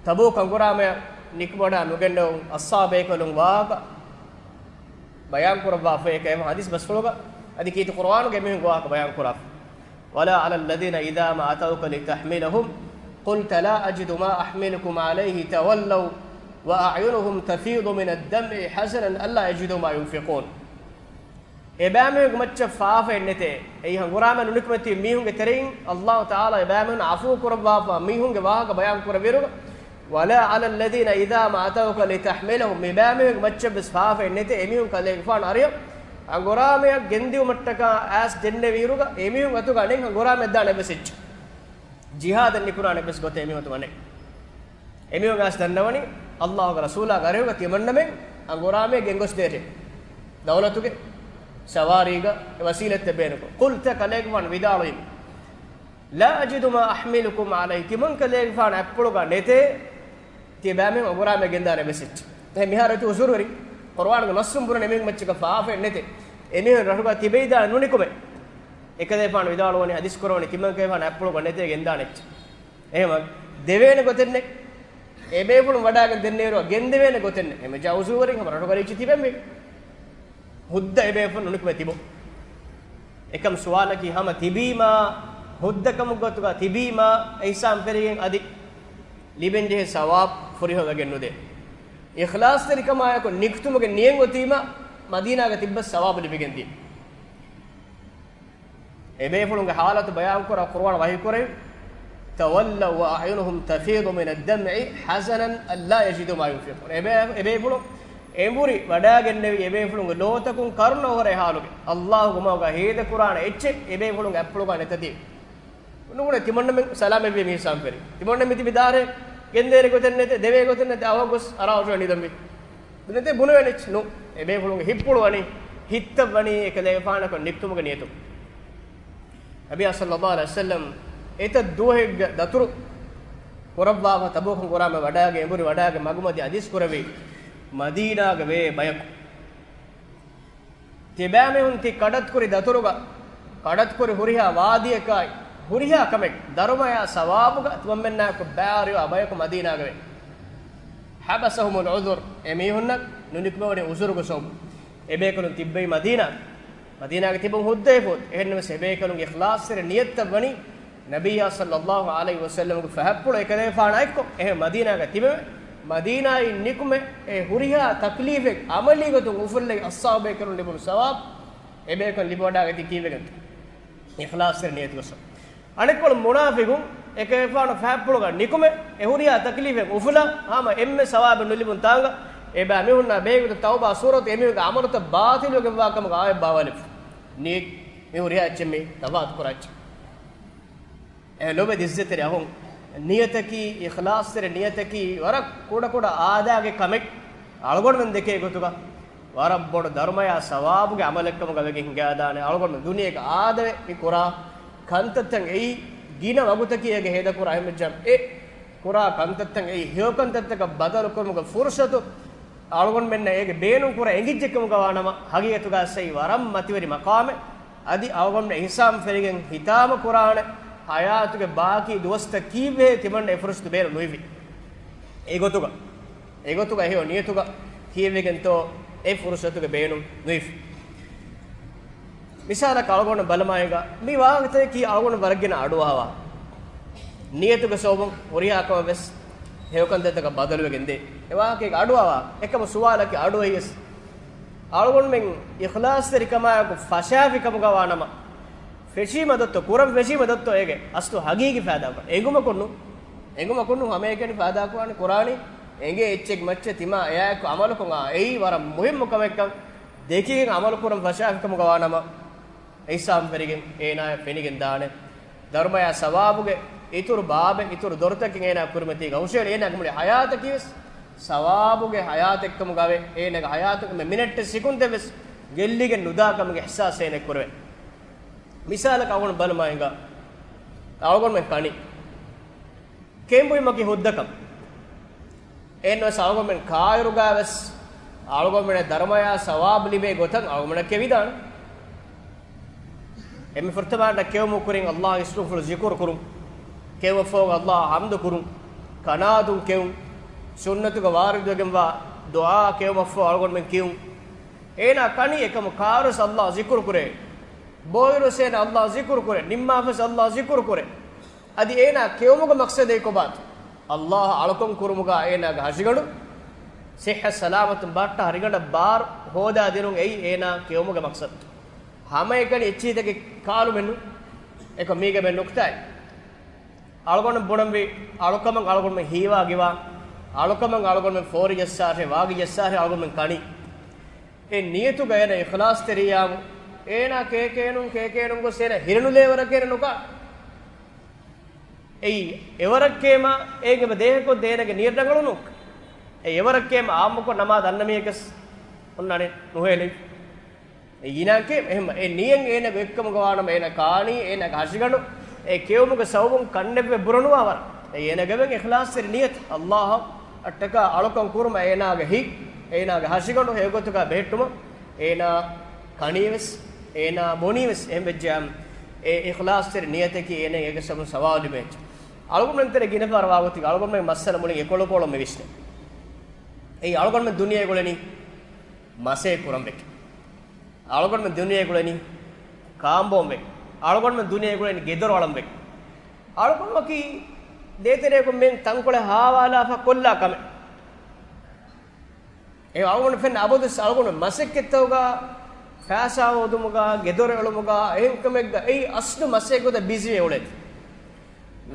ތަބޫކު ހަނގުރާމަޔަށް ނިކުމެވުމަށް ނުގެންނެވުނު އަޞްޙާބުބޭކަލުން ވާހަކަ ބަޔާން ކުރައްވާފައި ކައިވެނި ޙަދީޘް ބަސްފުޅުގަ އަދި ކީރިތި ޤުރުއާނުގައި މިހެން ވާހަކަ ބަޔާން ކުރާފަ. ولا على الذين إذا ما أتوك لتحملهم قلت لا أجد ما أحملكم عليه تولوا وأعينهم تفيض من الدمع حزنا ألا يجدوا ما ينفقون. އެބައިމީހުންގެ މައްޗަށް ފާފައެއް ނެތޭ. އެއީ ހަނގުރާމަ ނުނިކުމެތި މީހުންގެ ތެރެއިން ﷲ ތަޢާލާ އެބައިމީހުން ޢަފޫ ކުރައްވާފަ މީހުންގެ ވާހަކަ ބަޔާން ކުރެއްވިއިރު، ولا على الذين إذا ما أتوك لتحملهم، މިބައިމީހުންގެ މައްޗަށް ވެސް ފާފައެއް ނެތޭ އެމީހުން ކަލޭގެފާނު އަރިޔަށް ހަނގުރާމަޔަށް ގެންދިއުމަށްޓަކާ އައިސް ދެންނެވިއިރުގަ އެމީހުން އަތުގަ އަނެއް ހަނގުރާމައެއް ދާނެ އެއްވެސް އެއްޗެއް. ޖިހާދަށް ނިކުރާނެ އެއްވެސް ގޮތެއް އެމީހުން އަތުގަ ނެތް. އެމީހުން އައިސް ދަންނަވަނީ ﷲގެ ރަސޫލާގެ އަރިހުގަ ތިމަންނަމެން ހަނގުރާމައެއް ގެންގޮސްދޭށޭ. ދައުލަތުގެ، ސަވާރީގަ އެ ވަސީލަތްތައް ބޭނުންކޮށް. قلت، ކަލޭގެފާނު ވިދާޅުވީމެ، لا أجد ما أحملكم عليه، ތިމަން ކަލޭގެފާނު އަތްޕުޅުގަ ނެތޭ ތިބާމެން ހަނގުރާމައެއް ގެންދާނެ އެއްވެސް އެއްޗެއް. ދެން މިހާރު އޮތީ ޢުޛުރުވެރިން. ޤުރުއާނުގެ ނައްޞުން ބުނަނީ އެމީހުންގެ މައްޗަކަށް ފާފައެއް ނެތޭ. އެމީހުން ރަށުގަ ތިބެވިދާނެ ނުނިކުމޭ. އެކަލޭގެފާނު ވިދާޅުވަނީ ޙަދީޘް ކުރައްވަނީ ތިމަން ކަލޭގެފާނު އަތްޕުޅުގަ ނެތޭ ގެންދާނެ އެއްޗެއް. އެހެންވީމަ ދެވޭނެ ގޮތެއް ނެތް. އެބޭފުޅުން ވަޑާގެން ދެންނެވިއިރު ގެންދެވޭނެ ގޮތެއް ނެތް. އެމަޖާ ޢުޛުރުވެރިން ހަމަ ރަށުގަ ރީއްޗި ތިބެންވީ. ހުއްދަ އެބޭފުޅުން ނުނިކުމެ ތިބު. އެކަމް ސުވާލަކީ ހަމަ ތިބީމާ، ހުއްދަކަމުގެ ގޮތުގަ ތިބީމާ، އިޙްސާން ފެރިގެން އަދި ލިބެންޖެހޭ ސަވާބު ފުރިހަމަވެގެން ނުދޭ. އިޚްލާޞްތެރިކަމާއެކު ނިކުތުމުގެ ނިޔަތް އޮތީމަ، މަދީނާގަ ތިއްބަސް ސަވާބު ލިބިގެންދިޔަ. އެބޭފުޅުންގެ ޙާލަތު ބަޔާންކުރާ ޤުރުއާން ވަޙީކުރެވި، تولوا وأعينهم تفيض من الدمع حزنا ألا يجدوا ما ينفقون. އެބޭ-، އެބޭފުޅުން އެނބުރި ވަޑާގެންނެވި އެބޭފުޅުންގެ ލޯތަކުން ކަރުނަ އޮހޮރޭ ޙާލުގެ، ﷲގެ މަގަށް ހޭދަކުރާނެ އެއްޗެއް އެބޭފުޅުންގެ އަތްޕުޅުގަ ނެތަތީ. ނޫނޭ ތިމަންނަމެން ސަލާމަތްވީ މި އިޙްސާން ފެރި. ތިމަންނަމެން ތިބި ދާރޭ ގެންދޭނެ ގޮތެއް ނެތޭ، ދެވޭ ގޮތެއް ނެތޭ، އަވަހަށް ގޮސް އަރާ އޮށޯ ނިދަންވީ. ނެތޭ ބުނެވޭނެ އެއްޗެއް ނޫން. އެބޭފުޅުންގެ ހިތްޕުޅު ވަނީ، ހިތަށް ވަނީ އެކަލޭގެފާނަކަށް ނިކުތުމުގެ ނިޔަތު. ނަބިއްޔާ ޞައްލައްލާހު ޢަލައިހި ވަސައްލަމް އެތައް ދުވަހެއްގެ ދަތުރު ކުރައްވާފަ ތަބޫކު ހަނގުރާމަ ވަޑާގެ އެނބުރި ވަޑާގެ މަގުމަތި ޙަދީޘް ކުރެއްވި މަދީނާގަ ވޭ ބަޔަކު. ތިބާމީހުން ތި ކަޑަތުކުރި ދަތުރުގަ، ކަޑަތުކުރި ހުރިހާ ވާދިއަކާއި، ހުރިހާ ކަމެއް ދަރުމަޔާ ސަވާބުގަ ތިމަންމެންނާއެކު ބައިވެރިވާ ބަޔަކު މަދީނާގަ ވޭ. حبسهم العذر، އެމީހުންނަށް ނުނިކުމެވުނީ ޢުޛުރުގެ ސަބަބުން. އެބޭކަލުން ތިއްބައީ މަދީނާ، މަދީނާގަ ތިބުން ހުއްދައެއް ފޯތު. އެހެންނަމަވެސް އެބޭކަލުންގެ އިޚްލާޞްތެރި ނިޔަތްތައް ވަނީ ނަބިއްޔާ ޞައްލައްލާހު ޢަލައިހި ވަސައްލަމްގެ ފަހަތްޕުޅު އެކަލޭފާނާ އެއްކޮށް އެހެން މަދީނާގަ ތިބެވެ. މަދީނާއިން ނިކުމެ އެ ހުރިހާ ތަކްލީފެއް ޢަމަލީ ގޮތުން އުފުއްލައި އަޞްޙާބުބޭކަލުން ލިބުނު ސަވާބު އެބޭކަލުން ލިބިވަޑާގަތީ ކީއްވެގެންތަ؟ އިޚްލާޞްތެރި ނިޔަތުގެ ސަބަބުން. އަނެއްކޮޅު މުނާފިޤުން އެކަލޭފާނު ފަހަތްޕުޅުގަ ނިކުމެ އެ ހުރިހާ ތަކްލީފެއް އުފުލާ ހަމަ އެންމެ ސަވާބެއް ނުލިބުން ތާނގަ އެބައިމީހުންނާ ބެހޭގޮތަށް ތައުބާ ސޫރަތު އެމީހުންގެ ޢަމަލުތައް ބާޠިލުވެގެންވާ ކަމަށް އާޔަތް ބާވާލެއްވި. ނިޔަތް މި ހުރިހާ އެއްޗެއް މި ތަފާތު ކުރާ އެއްޗެއް. އެ ލޮބެ ދިއްޒަތެރި އަޚުން، ނިޔަތަކީ، އިޚްލާޞްތެރި ނިޔަތަކީ ވަރަށް ކުޑަކުޑަ އާދައިގެ ކަމެއް. އަޅުގަނޑުމެން ދެކޭ ގޮތުގަ ވަރަށް ބޮޑު ދަރުމަޔާ ސަވާބުގެ ޢަމަލެއްކަމުގަ ވެގެން ހިނގާދާނެ. އަޅުގަނޑު ދުނިޔޭގެ އާދަވެ މި ކުރާ ކަންތައްތައް އެއީ ގިނަ ވަގުތަކީ އޭގެ ހޭދަކުރާ އެހެންވެއްޖާމަ އެ ކުރާ ކަންތައްތައް އެއީ ހެޔޮކަންތައްތަކަށް ބަދަލުކުރުމުގެ ފުރުޞަތު އަޅުގަނޑުމެންނަށް އޭގެ ބޭނުން ކުރަން އެނގިއްޖެކަމުގަ ވާނަމަ، ހަގީގަތުގައި އެއީ ވަރަށް މަތިވެރި މަޤާމެއް. އަދި އަޅުގަނޑު އިޙްސާން ފެރިގެން ހިތާމަ ކުރާނެ ޙަޔާތުގެ ބާކީ ދުވަސްތައް ކީއްވެހޭ ތިމަންނަ އެ ފުރުޞަތު ބޭނުން ނުއިވި. އެގޮތުގަ، އެގޮތުގަ ހެޔޮ ނިޔަތުގަ ކީއްވެގެންތޯ އެ ފުރުޞަތުގެ ބޭނުން ނުއިވި. މިސާލަކަށް އަޅުގަނޑު ބަލަމާއިގަ މި ވާހަކަތަކީ އަޅުގަނޑު ވަރަށް ގިނަ އަޑުއަހާ ވާހަކަ. ނިޔަތުގެ ސަބަބުން ހުރިހާ ކަމެއް ވެސް ހެޔޮކަންތައްތަކަށް ބަދަލުވެގެން ދޭ. އެ ވާހަކައިގަ އަޑުއަހާ ވާހަކަ. އެކަމަ ސުވާލަކީ އަޑުއަހީވެސް އަޅުގަނޑުމެން އިޚްލާޞްތެރިކަމާއެކު ފަށާފި ކަމުގަ ވާނަމަ، ފެށީމަ ދޮއްތޯ، ކުރަން ފެށީމަ ދޮއްތޯ އޭގެ އަސްލު ހަގީގީ ފައިދާކޮށް. އެނގުމަކުން ނޫން. އެނގުމަކުން ނޫން ހަމައެކަނި ފައިދާކުރާނީ ކުރާނީ އެނގޭ އެއްޗެއް މައްޗަށް ތިމާ އެއާއެކު އަމަލުކޮށް އާ އެއީ ވަރަށް މުހިއްމު ކަމެއްކަން ދެކިގެން އަމަލުކުރަން ފަށާފިކަމުގަ ވާނަމަ، އިހްސާން ފެރިގެން އޭނާޔަށް ފެނިގެން ދާނެ. ދަރުމަޔާ ސަވާބުގެ އިތުރު ބާބެއް، އިތުރު ދޮރުތަކެއް އޭނާ ކުރިމަތީގަ ހުށައެޅި އޭނާގެ މުޅި ހަޔާތަކީވެސް ސަވާބުގެ ހަޔާތެއްކަމުގަވެ، އޭނާގެ ހަޔާތުގެ މި މިނެޓް ސިކުންތެއްވެސް ގެއްލިގެން ނުދާކަމުގެ އިހްސާސް އޭނަ ކުރެވޭ. މިސާލަކަށް އަޅުގަނޑު ބަލަމާ ހިނގާ، އަޅުގަނޑުމެން ކަނީ. ކެނބުއިމަކީ ހުއްދަކަން. އެހެންވެސް އަޅުގަނޑުމެން ކާއިރުގަވެސް އަޅުގަނޑުމެން ދަރުމަޔާ ސަވާބު ލިބޭ ގޮތަށް އަޅުގަނޑު ކެވިދާނެ. އެންމެ ފުރަތަމަ ކެއުމު ކުރިން އައްލާހު އިސްރުފުޅު ޒިކުރު ކުރުން. ކެއުމަށްފަހު އައްލާހަށް ހަމްދު ކުރުން. ކަނާދުން ކެއުން. ސުންނަތުގަ ވާރިދުވެގެންވާ ދުޢާ ކެއުމަށްފަހު އަޅުގަނޑުމެން ކިޔުން. އޭނާ ކަނީ އެކަމު ކާރުސް އައްލާހު ޒިކުރު ކުރޭ. ބޯއިރުސް އޭނާ އައްލާހު ޒިކުރު ކުރޭ. ނިންމާފަސް އައްލާހު ޒިކުރު ކުރޭ. އަދި އޭނާ ކެއުމުގެ މަޤްޞަދެއް ކޮބާތޯ؟ އައްލާހަށް އަޅުކަން ކުރުމުގަ އޭނާގެ ހަށިގަނޑު ސިއްހަ ސަލާމަތުން ބައްޓަ ހަށިގަނޑަށް ބާރު ހޯދާ ދިނުން އެއީ އޭނާ ކެއުމުގެ މަޤްޞަދު. ހަމައެކަނި އެއްޗިހިތަކެއް ކާލުމެއްނު. އެކަމް މީގެ މެ ނުކްތާއެއް. އަޅުގަނޑު ބުނަންވީ އަޅުކަމަށް އަޅުގަނޑުމެން ހީވާ ގިވާ، އަޅުކަމަށް އަޅުގަނޑުމެން ފޯރި ޖައްސާށޭ، ވާގި ޖައްސާށޭ އަޅުގަނޑުމެން ކަނީ. އެ ނިޔަތުގަ އޭނަ އިޚްލާޞްތެރިއްޔާމު، އޭނާ ކޭކޭނުން ކޭކޭނުން ގޮސް އޭނަ ހިރެނުލޭވަރަކޭ ނުކާ. އެއީ އެވަރަށް ކޭމާ އޭގެ ދޭހަކޮށް ދޭނެގެ ނިޔަތް ރަނގަޅުނު. އެ އެވަރަށް ކޭމާ އާއްމުކޮށް ނަމާދު ދަންނަ މީހަކަސް އޮންނާނެ ނުހޭލެވި. އެ އީނާ ކޭ އެހެން އެ ނިޔަތް އޭނަގެ އެއްކަމުގަ ވާނަމަ އޭނަ ކާނީ އޭނަގެ ހަށިގަނޑު އެ ކެއުމުގެ ސަބަބުން ކަންނެއްވެ ބުރަނުވާ ވަރަށް. އެ އޭނަގެވެން އިޚްލާޞްތެރި ނިޔަތް އައްލާހަށް އަށްޓަކާ އަޅުކަން ކުރުމަށް އޭނާގެ ހިތް، އޭނާގެ ހަށިގަނޑު ހެޔޮގޮތުގަ ބެހެއްޓުމަށް އޭނާ ކަނީވެސް، އޭނާ ބުނީވެސް، އެހެންވެއްޖެއްޔާމު އެ އިޚްލާޞްތެރި ނިޔަތަކީ އޭނަ އޭގެ ސަބަބުން ސަވާބު ލިބޭ އެއްޗެއް. އަޅުގަނޑުމެން ތެރޭ ގިނަ ފަހަރަށް ވާގޮތުގަ އަޅުގަނޑުމެން މައްސަލަ މުޅިން އެކޮޅުކޮޅުން މި ވިސްނޭ. އެއީ އަޅުގަނޑުމެން ދުނިޔޭގަ އުޅެނީ މަސައްކަތް ކުރަން ވެގެން. އަޅުގަނޑުމެން ދުނިޔޭގަ އުޅެނީ ކާނބޯން ވެގެން. އަޅުގަނޑުމެން ދުނިޔޭގަ އުޅެނީ ގެދޮރު އަޅަން ވެގެން. އަޅުގަނޑުމަކީ ދޭތެރެއަކުން މިއިން ތަންކޮޅެއް ހާވާލާފަ ކޮށްލާ ކަމެއް. އެ އަޅުގަނޑު ފެންނަ އަބަދުވެސް އަޅުގަނޑު މަސައްކަތްތަކުގަ ފައިސާ ހޯދުމުގަ، ގެދޮރު އެޅުމުގަ، އެހެން ކަމެއްގަ އެއީ އަސްލު މަސައްކަތް ގޮތަށް ބިޒީވެ އުޅޭ.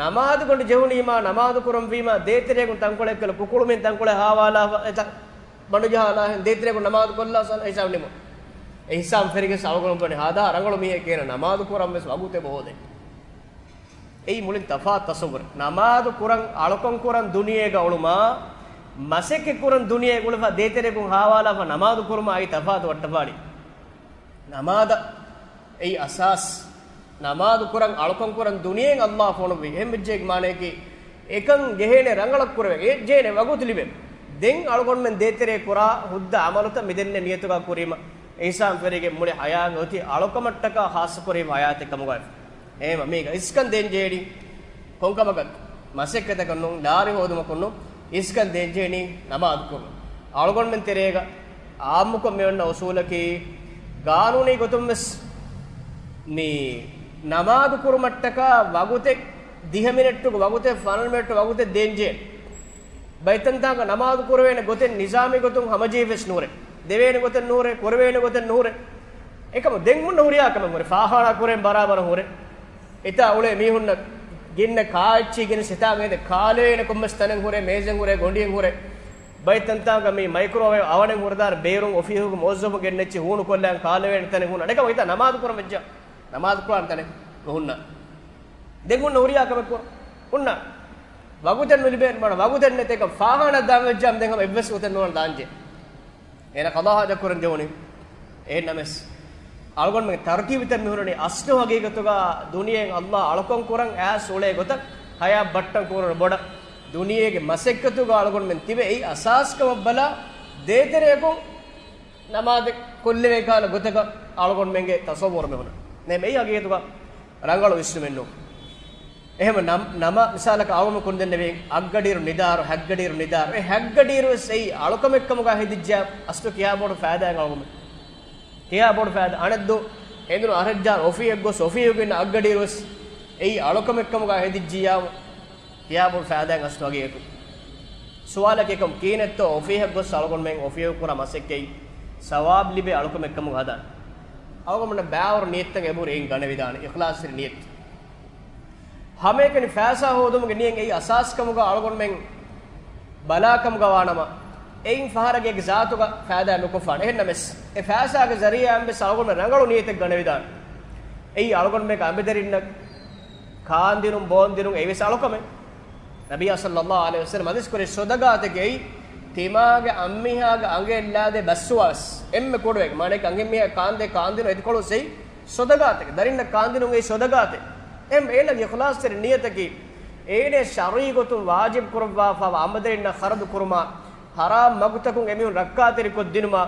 ނަމާދު ގަނޑު ޖެހުނީމާ، ނަމާދު ކުރަންވީމާ، ދޭތެރެއަކުން ތަންކޮޅެއް ކޮށްލާ ކުކުޅުމިން ތަންކޮޅެއް ހާވާލާފަ، އެތައް ބަނޑު ޖަހާލާ، އެހެން ދޭތެރެއަކުން ނަމާދު ކޮށްލާ ސަލް ހިސާބު ނިމުން. އެ ހިސާބު ފެރިގެން އަޅުގަނޑު ބުނި ހާދާ ރަނގަޅު މީހެއް ކޭނަ ނަމާދު ކުރަން ވެސް ވަގުތެއް ހޯދޭ. އެއީ މުޅިން ތަފާތު ތަޞައްވުރެއް. ނަމާދު ކުރަން، އަޅުކަން ކުރަން ދުނިޔޭގަ އުޅުމާ، މަސައްކަތް ކުރަން ދުނިޔޭގަ އުޅެފަ ދޭތެރެއަކުން ހާވާލާފަ ނަމާދު ކުރުމާ އެއީ ތަފާތު ވައްޓަފާޅި. ނަމާދަށް އެއީ އަސާސް. ނަމާދު ކުރަން އަޅުކަން ކުރަން ދުނިޔެއިން އައްލާހު ފޮނުއްވި. އެހެން ވެއްޖެއްޔާ މާނައަކީ އެކަން ޖެހޭނެ ރަނގަޅަށް ކުރެވޭ. އެ ޖެހޭނެ ވަގުތު ލިބޭ. ދެން އަޅުގަނޑުމެން ދޭތެރޭ ކުރާ ހުއްދަ އަމަލުތައް މިދެންނެ ނިޔަތުގަ ކުރީމަ، އިހްސާން ފެރިގެން މުޅި ހަޔާތް އޮތީ އަޅުކަމަށްޓަކާ ޚާއްޞަކުރީ ހަޔާތެއް ކަމުގައި. އެހެންވީމަ މީގަ އިސްކަން ދޭން ޖެހޭނީ ކޮންކަމަކަށް؟ މަސައްކަތަކަށް ނޫން، ލާރި ހޯދުމަކުން ނޫން، އިސްކަން ދޭން ޖެހޭނީ ނަމާދު ކުރުން. އަޅުގަނޑުމެން ތެރޭގަ އާއްމުކޮށް މި އޮންނަ އުސޫލަކީ، ގާނޫނީ ގޮތުން ވެސް މި ނަމާދު ކުރުމަށްޓަކާ ވަގުތެއް، ދިހަ މިނެޓުގެ ވަގުތެއް، ފަނަރަ މިނެޓު ވަގުތެއް ދޭން ޖެހޭނެ. ބައިތަންތާނގަ ނަމާދު ކުރެވޭނެ ގޮތެއް ނިޒާމީ ގޮތުން ހަމަޖެހިފަވެސް ނުހުރޭ. ދެވޭނެ ގޮތެއް ނުހުރޭ، ކުރެވޭނެ ގޮތެއް ނުހުރޭ. އެކަމު ދެން ހުންނަ ހުރިހާ ކަމެއް ހުރޭ، ފާޚާނާ ކުރެން ބަރާބަރަށް ހުރޭ. އެތާ އުޅޭ މީހުންނަށް ގިނަ ކާއެއްޗި ގެނެސް އެތާ މޭދެ ކާލެވޭނެ ކޮންމެސް ތަނެއް ހުރޭ، މޭޒެއް ހުރޭ، ގޮނޑިއެއް ހުރޭ. ބައިތަންތާނގަ މި މައިކްރޯވޭވް އަވަނެއް ހުރެދާނެ ބޭރުން އޮފީހުގެ މުވައްޒަފުން ގެންނެއްޗި ހޫނުކޮށްލާން ކާލެވޭނެ ތަނެއް ހުންނަ. އަނެކަމަކު އެތާ ނަމާދު ކުރަން ވެއްޖެއްޔާ، ނަމާދު ކުރާނެ ތަނެއް ނުހުންނާނެ. ދެން ހުންނަ ހުރިހާ ކަމެއް ކުރަން ހުންނާނެ. ވަގުތެއް ނުލިބޭނެ، މާނަ ވަގުތެއް ނެތޭކަން ފާޚާނާ ދާން ވެއްޖެއްޔާ ދެން ހަމަ އެއްވެސް ގޮތެއް ނުވާނެ ދާންޖެހޭ. އޭނަ ޤަޟާ ޙާޖަތް ކުރަން ޖެހުނީ. އެހެންނަމަވެސް، އަޅުގަނޑުމެންގެ ތަރުތީބުތައް މިހުރަނީ އަސްލު ހަގީގަތުގަ ދުނިޔެއިން އައްލާހު އަޅުކަން ކުރަން އައިސް އުޅޭ ގޮތަށް ހަޔާތް ބައްޓަން ކުރުނު ބޮޑަށް ދުނިޔޭގެ މަސައްކަތުގަ އަޅުގަނޑުމެން ތިބެ އެއީ އަސާސްކަމަށް ބަލާ ދޭތެރެއަކުން ނަމާދެއް ކޮށްލެވޭ ކަހަލަ ގޮތަކަށް އަޅުގަނޑުމެންގެ ތަޞައްވުރު މިހުރަނީ. ނޭ މެއީ ހަގީގަތުގަ ރަނގަޅު ވިސްނުމެއް ނޫން. އެހެން ނަމަ، ނަމަ މިސާލަކަށް އަޅުގަނޑު ކުރިން ދެންނެވީ އަށްގަޑިއިރު ނިދާރު، ހަތްގަޑިއިރު ނިދާރު. އެ ހަތްގަޑިއިރު ވެސް އެއީ އަޅުކަމެއްކަމުގަ ހެދިއްޖެއްޔާ އަސްލު ކިހާ ބޮޑު ފައިދާއެއް އަޅުގަނޑު، ކިހާ ބޮޑު ފައިދާ؟ އަނެއްދުވަހު އެނދުނު އަށް ހަޒާރު އޮފީހަށް ގޮސް އޮފީހުގަ އިންނަ އަށްގަޑިއިރު ވެސް އެއީ އަޅުކަމެއްކަމުގަ ހެދިއްޖިއްޔާ ކިހާ ބޮޑު ފައިދާއެއް އަސްލު ހަގީގަތު؟ ސުވާލަކީ އެކަމް ކިހިނެއްތޯ އޮފީހަށް ގޮސް އަޅުގަނޑުމެން އޮފީހު ކުރާ މަސައްކަތް ސަވާބު ލިބޭ އަޅުކަމެއްކަމުގަ ހަދާން؟ އަޅުގަނޑުމެންނަށް ބައިވަރު ނިޔަތްތައް އެބަހުރި އެއިން ގަނެވިދާނެ، އިޚްލާޞްތެރި ނިޔަތް. ހަމައެކަނި ފައިސާ ހޯދުމުގެ ނިޔަތް އެއީ އަސާސްކަމުގަ އަޅުގަނޑުމެން ބަލާކަމުގައިވާނަމަ، އެއިން ފަހަރަކީ އޭގެ ޒާތުގަ ފައިދާ ނުކޮށްފާނެ. އެހެންނަމަވެސް، އެ ފައިސާގެ ޒަރީޢާއިން ވެސް އަޅުގަނޑުމެން ރަނގަޅު ނިޔަތެއް ގަނެވިދާނެ. އެއީ އަޅުގަނޑުމެންގެ އަނބިދަރިންނަށް ކާންދިނުން ބޯންދިނުން އެއީވެސް އަޅުކަމެއް. ނަބިއްޔާ ޞައްލައްލާހު ޢަލައިހި ވަސައްލަމަ ޙަދީޘް ކުރި ޞަދަޤާތެކޭ އެއީ، ތިމާގެ އަންމީހާގެ އަނގައެއް ލާދޭ ބައްސުވާވެސް. އެންމެ ކުޑަވެގެން، މާނައަކީ އަންހެންމީހާ ކާންދޭ ކާންދިނުން އެދިކޮޅު ސެއި ޞަދަޤާތެކޭ. ދަރިންނަށް ކާންދިނުން އެއީ ޞަދަޤާތެއް. އެހެން އޭނާގެ އިޚްލާޞްތެރި ނިޔަތަކީ، އޭނަ ޝަރުޢީ ގޮތުން ވާޖިބު ކުރައްވާފައިވާ އަނބިދަރިންނަށް ޚަރަދު ކުރުމާ، ޙަރާމް މަގުތަކުން އެމީހުން ރައްކާތެރިކޮށްދިނުމާ،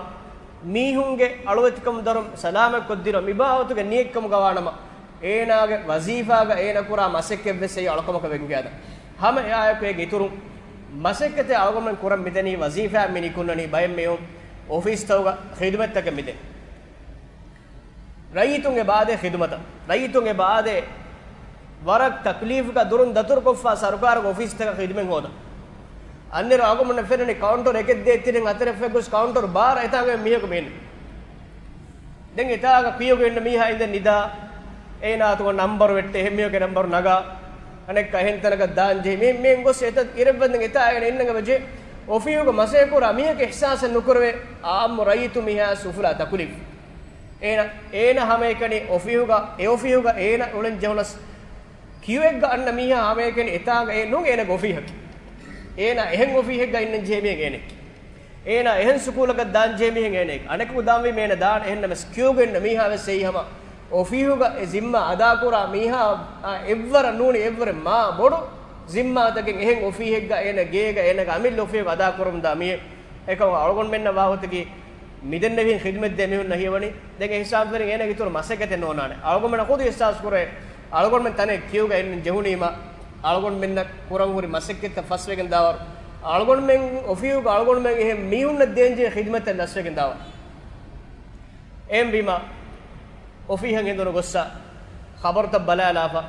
މީހުންގެ އަޅުވެތިކަމުން ދަރުން ސަލާމަތްކޮށްދިނުމާ، މި ބާވަތުގެ ނިޔަތްކަމުގައިވާނަމަ، އޭނާގެ ވަޒީފާގަ އޭނަ ކުރާ މަސައްކަތްވެސް އެއީ އަޅުކަމަކަށް ވެގެން ގެއަދާ. ހަމަ އެއާއެކު އޭގެ އިތުރުން މަސައްކަތެއް އަޅުގަނޑުމެން ކުރަން މިދެނީ، ވަޒީފާއަށް މި ނިކުންނަނީ، ބައެއް މީހުން އޮފީސްތަކުގަ ޚިދުމަތްތަކަށް މިދޭ. ރައްޔިތުން އެބައާދޭ ޚިދުމަތަށް. ރައްޔިތުން އެބައާދޭ ވަރަށް ތަކްލީފުގަ ދުރުން ދަތުރުކޮށްފަ ސަރުކާރުގެ އޮފީސްތަކަށް ޚިދުމަތް ހޯދަން. އަންނައިރު އަޅުގަނޑުމެންނަށް ފެންނަނީ ކައުންޓަރު އެކެއް ދޭތި ދެން ހަތަރެއް ފަހެއް ގޮސް ކައުންޓަރު ބާރަށް އެތާނގަ މީހަކު މީނެ. ދެން އެތާގަ ކިޔުގަ އިންނަ މީހާ އިނދެ ނިދާ، އޭނާ އަތުގަ ނަންބަރު ވެއްޓޭ، އެހެން މީހަކު ނަންބަރު ނަގާ، އަނެއްކާ އެހެން ތަނަކަށް ދާން ޖެހި. މި، މި ގޮސް އެތައް އިރެއްވަންދެން އެތާ އޭނަ އިންނަން އެބަޖެ. އޮފީހުގަ މަސައްކަތް ކުރާ މީހަކު އިޙްސާސެއް ނުކުރެވޭ، އާއްމު ރައްޔިތު މީހާ އުފުލާ ތަކުލީފު. އޭނަ، އޭނަ ހަމައެކަނި އޮފީހުގަ، އެ އޮފީހުގަ އޭނަ އުޅެން ޖެހުނަސް، ކިޔުއެއްގަ އަންނަ މީހާ ހަމައެކަނި އެތާނގަ އެ ނޫން އޭނަގެ އޮފީހަކީ. އޭނަ އެހެން އޮފީހެއްގަ އިންނަން ޖެހޭ މީހެއް އޭނައެކޭ. އޭނާ އެހެން ސުކޫލަކަށް ދާން ޖެހޭ މީހެއް އޭނައެކޭ. އަނެކަކު ދާންވީމަ އޭނަ ދާން. އެހެންނަމަވެސް ކިޔުގަ އިންނަ މީހާވެސް އެއީ ހަމަ އޮފީހުގަ އެ ޒިންމާ އަދާކުރާ މީހާ، އާ، އެއްވަރަށް ނޫނީ އެއްވަރެއް މާ ބޮޑު ޒިންމާތަކެއް އެހެން އޮފީހެއްގަ އޭނަ ގޭގަ އޭނަގެ އަމިއްލަ އޮފީހުގަ އަދާކުރަމުންދާ މީހެއް. އެކަމަކު އަޅުގަނޑުމެންނަށް ވާގޮތަކީ މިދެންނެވިހެން ޚިދުމަތްދޭ މީހުންނަށް ހީވަނީ. ދެން އެ ހިސާބުން ފެނިގެން އޭނަގެ އިތުރު މަސައްކަތެއް ނޯންނާނެ. އަޅުގަނޑުމެން ޚުދު އިޙްސާސް ކުރޭ، އަޅުގަނޑުމެން ތަނެއް ކިޔުގަ އިންނަން ޖެހުނީމަ، އަޅުގަނޑުމެންނަށް ކުރަން ހުރި މަސައްކަތްތައް ފަސްވެގެން ދާވަރު، އަޅުގަނޑުމެން އޮފީހުގަ އަޅުގަނޑުމެން އެހެން މީހުންނަށް ދޭންޖެހޭ ޚިދުމަތްތައް ލަސްވެގެން ދާވަރު. އެހެންވީމަ، އޮފީހަށް އެނދުނު ގޮއްސަ ޚަބަރުތައް ބަލާލާފަ،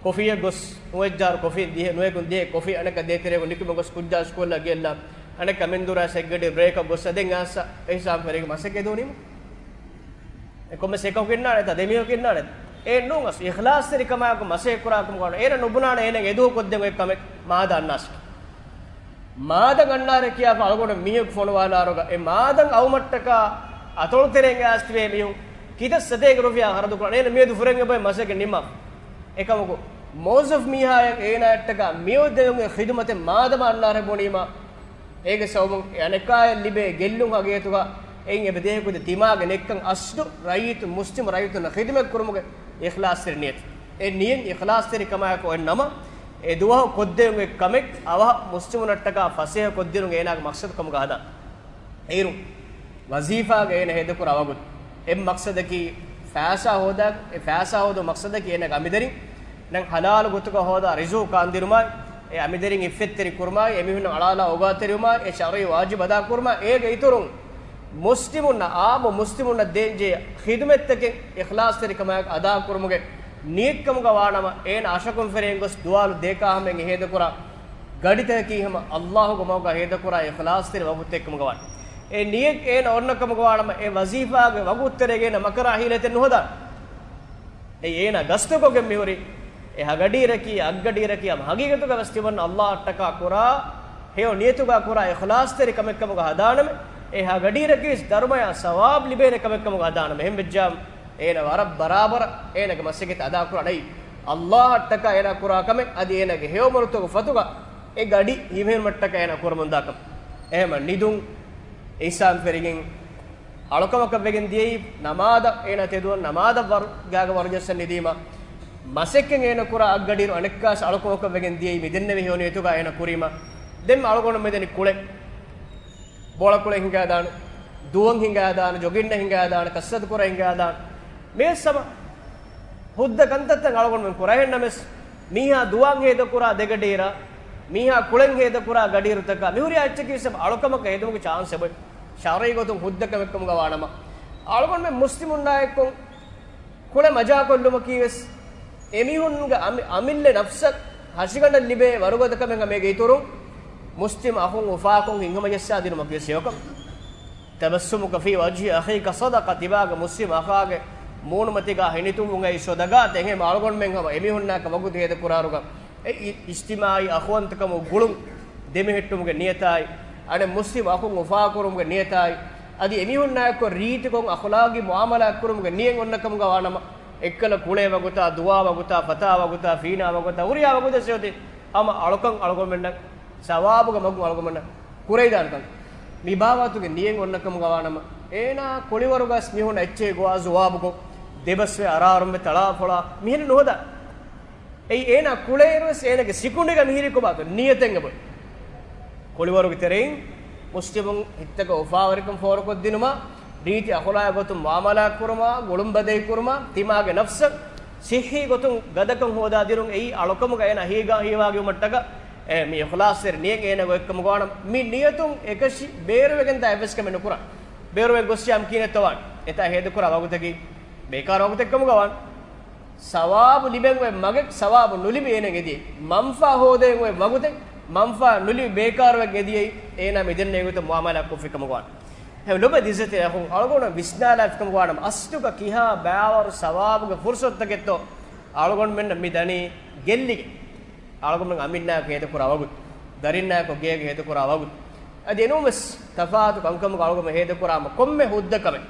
ކޮފީއަށް ގޮސް، ނުވައްޖާރު ކޮފީ ދިހަ، ނުވައެކުން ދިހަ ކޮފީ އަނެއްކާ ދޭތެރޭގަ ނިކުމެ ގޮސް ކުއްޖާ ސްކޫލަށް ގެއްލާ، އަނެއްކާ މެންދުރާ ސެއްގަޑި ބްރޭކަށް ގޮއްސަ ދެން އާސަ އެހިސާބު ފެރިގެ މަސައްކަތް ދޫނީމަ. އެ ކޮންމެސް އެކަކު އިންނާނެތަ؟ ދެމީހަކު އިންނާނެތަ؟ އެ ނޫން އަސް އިޚްލާޞްތެރިކަމާއެކު މަސައްކަތް ކުރާކަމުގަ އޭނަ ނުބުނާނެ އޭނަ އެދުވަހު ކޮށްދޭން އޮތް ކަމެއް މާދަ އަންނާސް. މާދަ އަންނާރެ ކިޔާފަ އަޅުގަނޑު މީހަކު ފޮނުވާލާރުގަ އެ މާދަ އައުމަށްޓަކާ އަތޮޅުތެރޭގަ އައިސްތިބޭ މީހުން ކިތައް ސަތޭކަ ރުފިޔާ ޚަރަދު ކުރާނެ އޭނަ މިއަދު ފުރެން އެބައި މަސައްކަތް ނިންމާ. އެކަމަކު މުވައްޒަފް މީހާޔަށް އޭނާއަށްޓަކާ މިއޮތް ދެމުގެ ޚިދުމަތެއް މާދަމާ އަންނާރެ ބުނީމާ، އޭގެ ސަބަބުން އެ އަނެއްކާޔަށް ލިބޭ ގެއްލުން ހަގީގަތުގަ އެއިން އެބަ ދޭހަކުދި ތިމާގެ ނެއްކަން އަސްލު ރައްޔިތު މުސްލިމު ރައްޔިތުންނަށް ޚިދުމަތް ކުރުމުގެ އިޚްލާޞްތެރި ނިޔަތު. އެ ނިޔަތް އިޚްލާޞްތެރިކަމާއެކު އޮތް ނަމަ، އެ ދުވަހު ކޮށްދޭން އޮތް ކަމެއް އަވަހަށް މުސްލިމުންނަށްޓަކާ ފަސޭހަ ކޮށްދިނުން އޭނާގެ މަޤްޞަދު ކަމުގަ ހަދާން. އޭރު ވަޒީފާގަ އޭނަ ހޭދަކުރާ ވަގުތު އެއް މަޤްޞަދަކީ ފައިސާ ހޯދާ، އެ ފައިސާ ހޯދުމުގެ މަޤްޞަދަކީ އޭނާގެ އަނބިދަރިން ނަން ޙަލާލު ގޮތުގަ ހޯދާ ރިޒުޤު ކާންދިނުމާއި، އެ އަނބިދަރިން އިއްފަތްތެރި ކުރުމާއި، އެމީހުންނަށް އަޅާލާ އޮގާތެރިވުމާއި، އެ ޝަރުޢީ ވާޖިބު އަދާކުރުމާއި، އޭގެ އިތުރުން މުސްލިމުންނަށް އާއްމު މުސްލިމުންނަށް ދޭންޖެހޭ ޚިދުމަތްތަކެއް އިޚްލާޞްތެރިކަމާއެކު އަދާކުރުމުގެ ނިޔަތްކަމުގަ ވާނަމަ، އޭނަ އަށަކުން ފެށިގެން ގޮސް ދުވާލު ދޭކާ ހަމައިން އެ ހޭދަކުރާ ގަޑިތަކަކީ ހަމަ އައްލާހުގެ މަގުގަ ހޭދަކުރާ އިޚްލާޞްތެރި ވަގުތެއްކަމުގަ ވާނެ. އެ ނިޔަތް އޭނަ އޮންނަ ކަމުގަ ވާނަމަ، އެ ވަޒީފާގެ ވަގުތުތެރޭގައި އޭނަ މަކަރާ ހީލަތެއް ނުހަދާނެ. އެއީ އޭނާ ގަސްތުކޮށްގެން މިހުރީ، އެ ހަގަޑީރަކީ އަށްގަޑީރަކީ ހަމަ ހަގީގަތުގަ ވެސް ތިމަން އައްލާހަށްޓަކާ ކުރާ، ހެޔޮ ނިޔަތުގަ ކުރާ އިޚްލާޞްތެރި ކަމެއްކަމުގަ ހަދާނަމޭ، އެ ހަގަޑީރަކީ ވެސް ދަރުމަޔާ ސަވާބު ލިބޭނެ ކަމެއްކަމުގަ ހަދާނަމޭ. އެހެންވެއްޖާމަ، އޭނަ ވަރަށް ބަރާބަރަށް އޭނަގެ މަސައްކަތް އަދާކުރާނެ. އައްލާހަށްޓަކާ އޭނާ ކުރާ ކަމެއް އަދި އޭނާގެ ހެޔޮ މަރުތަގު ފަތުގަ އެ ގަޑި ހިމެނުމަށްޓަކާ އޭނާ ކުރަމުންދާ ކަމެއް. އެހެމަ ނިދުން އިސާން ފެރިގެން އަޅުކަމަކަށް ވެގެން ދިޔައީ ނަމާދަށް އޭނާ ތެދުވަން ނަމާދަށް ވަރު، ގާގަ ވަރުޖައްސަން ނިދީމަ، މަސައްކަތް އޭނަ ކުރާ އަށްގަޑިއިރު އަނެއްކާސް އަޅުކަމަކަށް ވެގެން ދިޔައީ މިދެންނެވި ހެޔޮ ނިޔަތުގަ އޭނަ ކުރީމަ، ދެން އަޅުގަނޑު މިދަނީ ކުޅެ. ބޯޅަކުޅެ ހިނގާދާނެ، ދުވަން ހިނގާދާނެ، ޖޮގިންނަށް ހިނގާދާނެ، ކަސްރަތު ކުރަން ހިނގާދާނެ. މިވެސް ހަމަ ހުއްދަ ކަންތައްތައް އަޅުގަނޑުމެން ކުރާ. އެހެންނަމަވެސް، މީހާ ދުވަން ހޭދަކުރާ ދެގަޑިއިރަށް، މީހާ ކުޅެން ހޭދަކުރާ ގަޑިއިރުތަކަށް މިހުރި އެއްޗަކީ ވެސް އަޅުކަމަކަށް ހެދުމުގެ ޗާންސް އެބައޮތް. ޝަރުޢީ ގޮތުން ހުއްދަ ކަމެއްކަމުގަ ވާނަމަ، އަޅުގަނޑުމެން މުސްލިމުންނާއެކު ކުޅެ މަޖާކޮށްލުމަކީ ވެސް އެމީހުންގެ އަމި، އަމިއްލަ ނަފްސަށް ހަށިގަނޑަށް ލިބޭ ވަރުގަދަކަމެއް ހަމައޭގެ އިތުރުން، މުސްލިމް އަޚުން އުފާކޮށް ހިތްހަމަޖައްސާދިނުމަކީ ވެސް ހެޔޮކަމެއް. تبسمك في وجه أخيك صدقة، ތިބާގެ މުސްލިމް އަޚާގެ މޫނުމަތީގަ ހިނިތުންވުން އެއީ ޞަދަޤާތެއް. އެހެން އަޅުގަނޑުމެން ހަމަ އެމީހުންނާއެކު ވަގުތު ހޭދަކުރާއިރުގަ އެ އި-، އިޖްތިމާޢީ އަޚުވަންތަކަމުގެ ގުޅުން ދެމެހެއްޓުމުގެ ނިޔަތާއި، އަނެއް މުސްލިމް އަޚުން އުފާކުރުމުގެ ނިޔަތާއި، އަދި އެމީހުންނާއެކު ރީތިކޮށް އަޚުލާގީ މުޢާމަލާތް ކުރުމުގެ ނިޔަތް އޮންނަ ކަމުގަ ވާނަމަ، އެއްކަލަ ކުޅޭ ވަގުތާ، ދުޢާ ވަގުތާ، ފަތާ ވަގުތާ، ފީނާ ވަގުތާ، ހުރިހާ ވަގުތެއް ސިޔޮތި ހަމަ އަޅުކަން އަޅުގަނޑުމެންނަށް ސަވާބުގެ މަގުން އަޅުގަނޑުމެންނަށް ކުރެވިދާނެކަން. މި ބާވަތުގެ ނިޔަތް އޮންނަ ކަމުގަ ވާނަމަ، އޭނާ ކުޅިވަރުގަސް މީހުން އެއްޗެހި ގޮވާ ޒުވާބުކޮށް، ދެބަސްވެ އަރާރުންވެ ތަޅާފޮޅާ މިހެން ނުހަދާ. އެއީ އޭނާ ކުޅޭއިރުވެސް އޭނާގެ ސިކުނޑިގަ މިހިރީ ކޮބާތޯ؟ ނިޔަތެއް އެބައޮތް. ކުޅިވަރުގެ ތެރެއިން މުސްލިމުން ހިތަކަށް އުފާވެރިކަން ފޯރުކޮށްދިނުމާ، ރީތި އަޚުލާގެ ގޮތުން މުޢާމަލާތް ކުރުމާ، ގުޅުން ބަދަހި ކުރުމާ، ތިމާގެ ނަފްސަށް ޞިއްޙީ ގޮތުން ގަދަކަން ހޯދާދިނުން އެއީ އަޅުކަމުގަ އޭނާ ހީގާ ހީވާގިވުމަށްޓަކައި، އެ، މި އިޚްލާޞްތެރި ނިޔަތް އޭނާގެ އޮތްކަމުގަ ވާނަމަ، މި ނިޔަތުން އެކަށީ ބޭރުވެގެންދާ އެއްވެސް ކަމެއް ނުކުރާ. ބޭރުވެ ގޮއްސިޔާމަ ކިހިނެއްތޯ ވާނެ؟ އެތާ ހޭދަކުރާ ވަގުތަކީ ބޭކާރު ވަގުތެއްކަމުގަ ވާނެ. ސަވާބު ލިބެން އޮތް މަގެއް ސަވާބު ނުލިބި އޭނަ އެދިޔައީ. މަންފާ ހޯދައިން އޮތް ވަގުތެއް މަންފާ ނުލިބި ބޭކާރުވެގެން އެދިޔައީ، އޭނާ މިދެންނެވި ގޮތަށް މުޢާމަލާތް ކޮށްފި ކަމުގަ ވާނެ. އެހެން ލޮބުވެތި އިއްޒަތްތެރި އަޚުން އަޅުގަނޑު ވިސްނާލާފިކަމުގަ ވާނަމަ، އަސްލުގަ ކިހާ ބައިވަރު ސަވާބުގެ ފުރުޞަތުތަކެއްތޯ އަޅުގަނޑުމެންނަށް މި ދަނީ ގެއްލިގެން. އަޅުގަނޑުމެން އަމިއްލައަކަށް ހޭދަކުރާ ވަގުތު، ދަރިންނާއެކު ގޭގަ ހޭދަކުރާ ވަގުތު. އަދި އެނޫންވެސް ތަފާތު ކަންކަމުގަ އަޅުގަނޑު ހޭދަކުރާމަ ކޮންމެ ހުއްދަކަމެއް،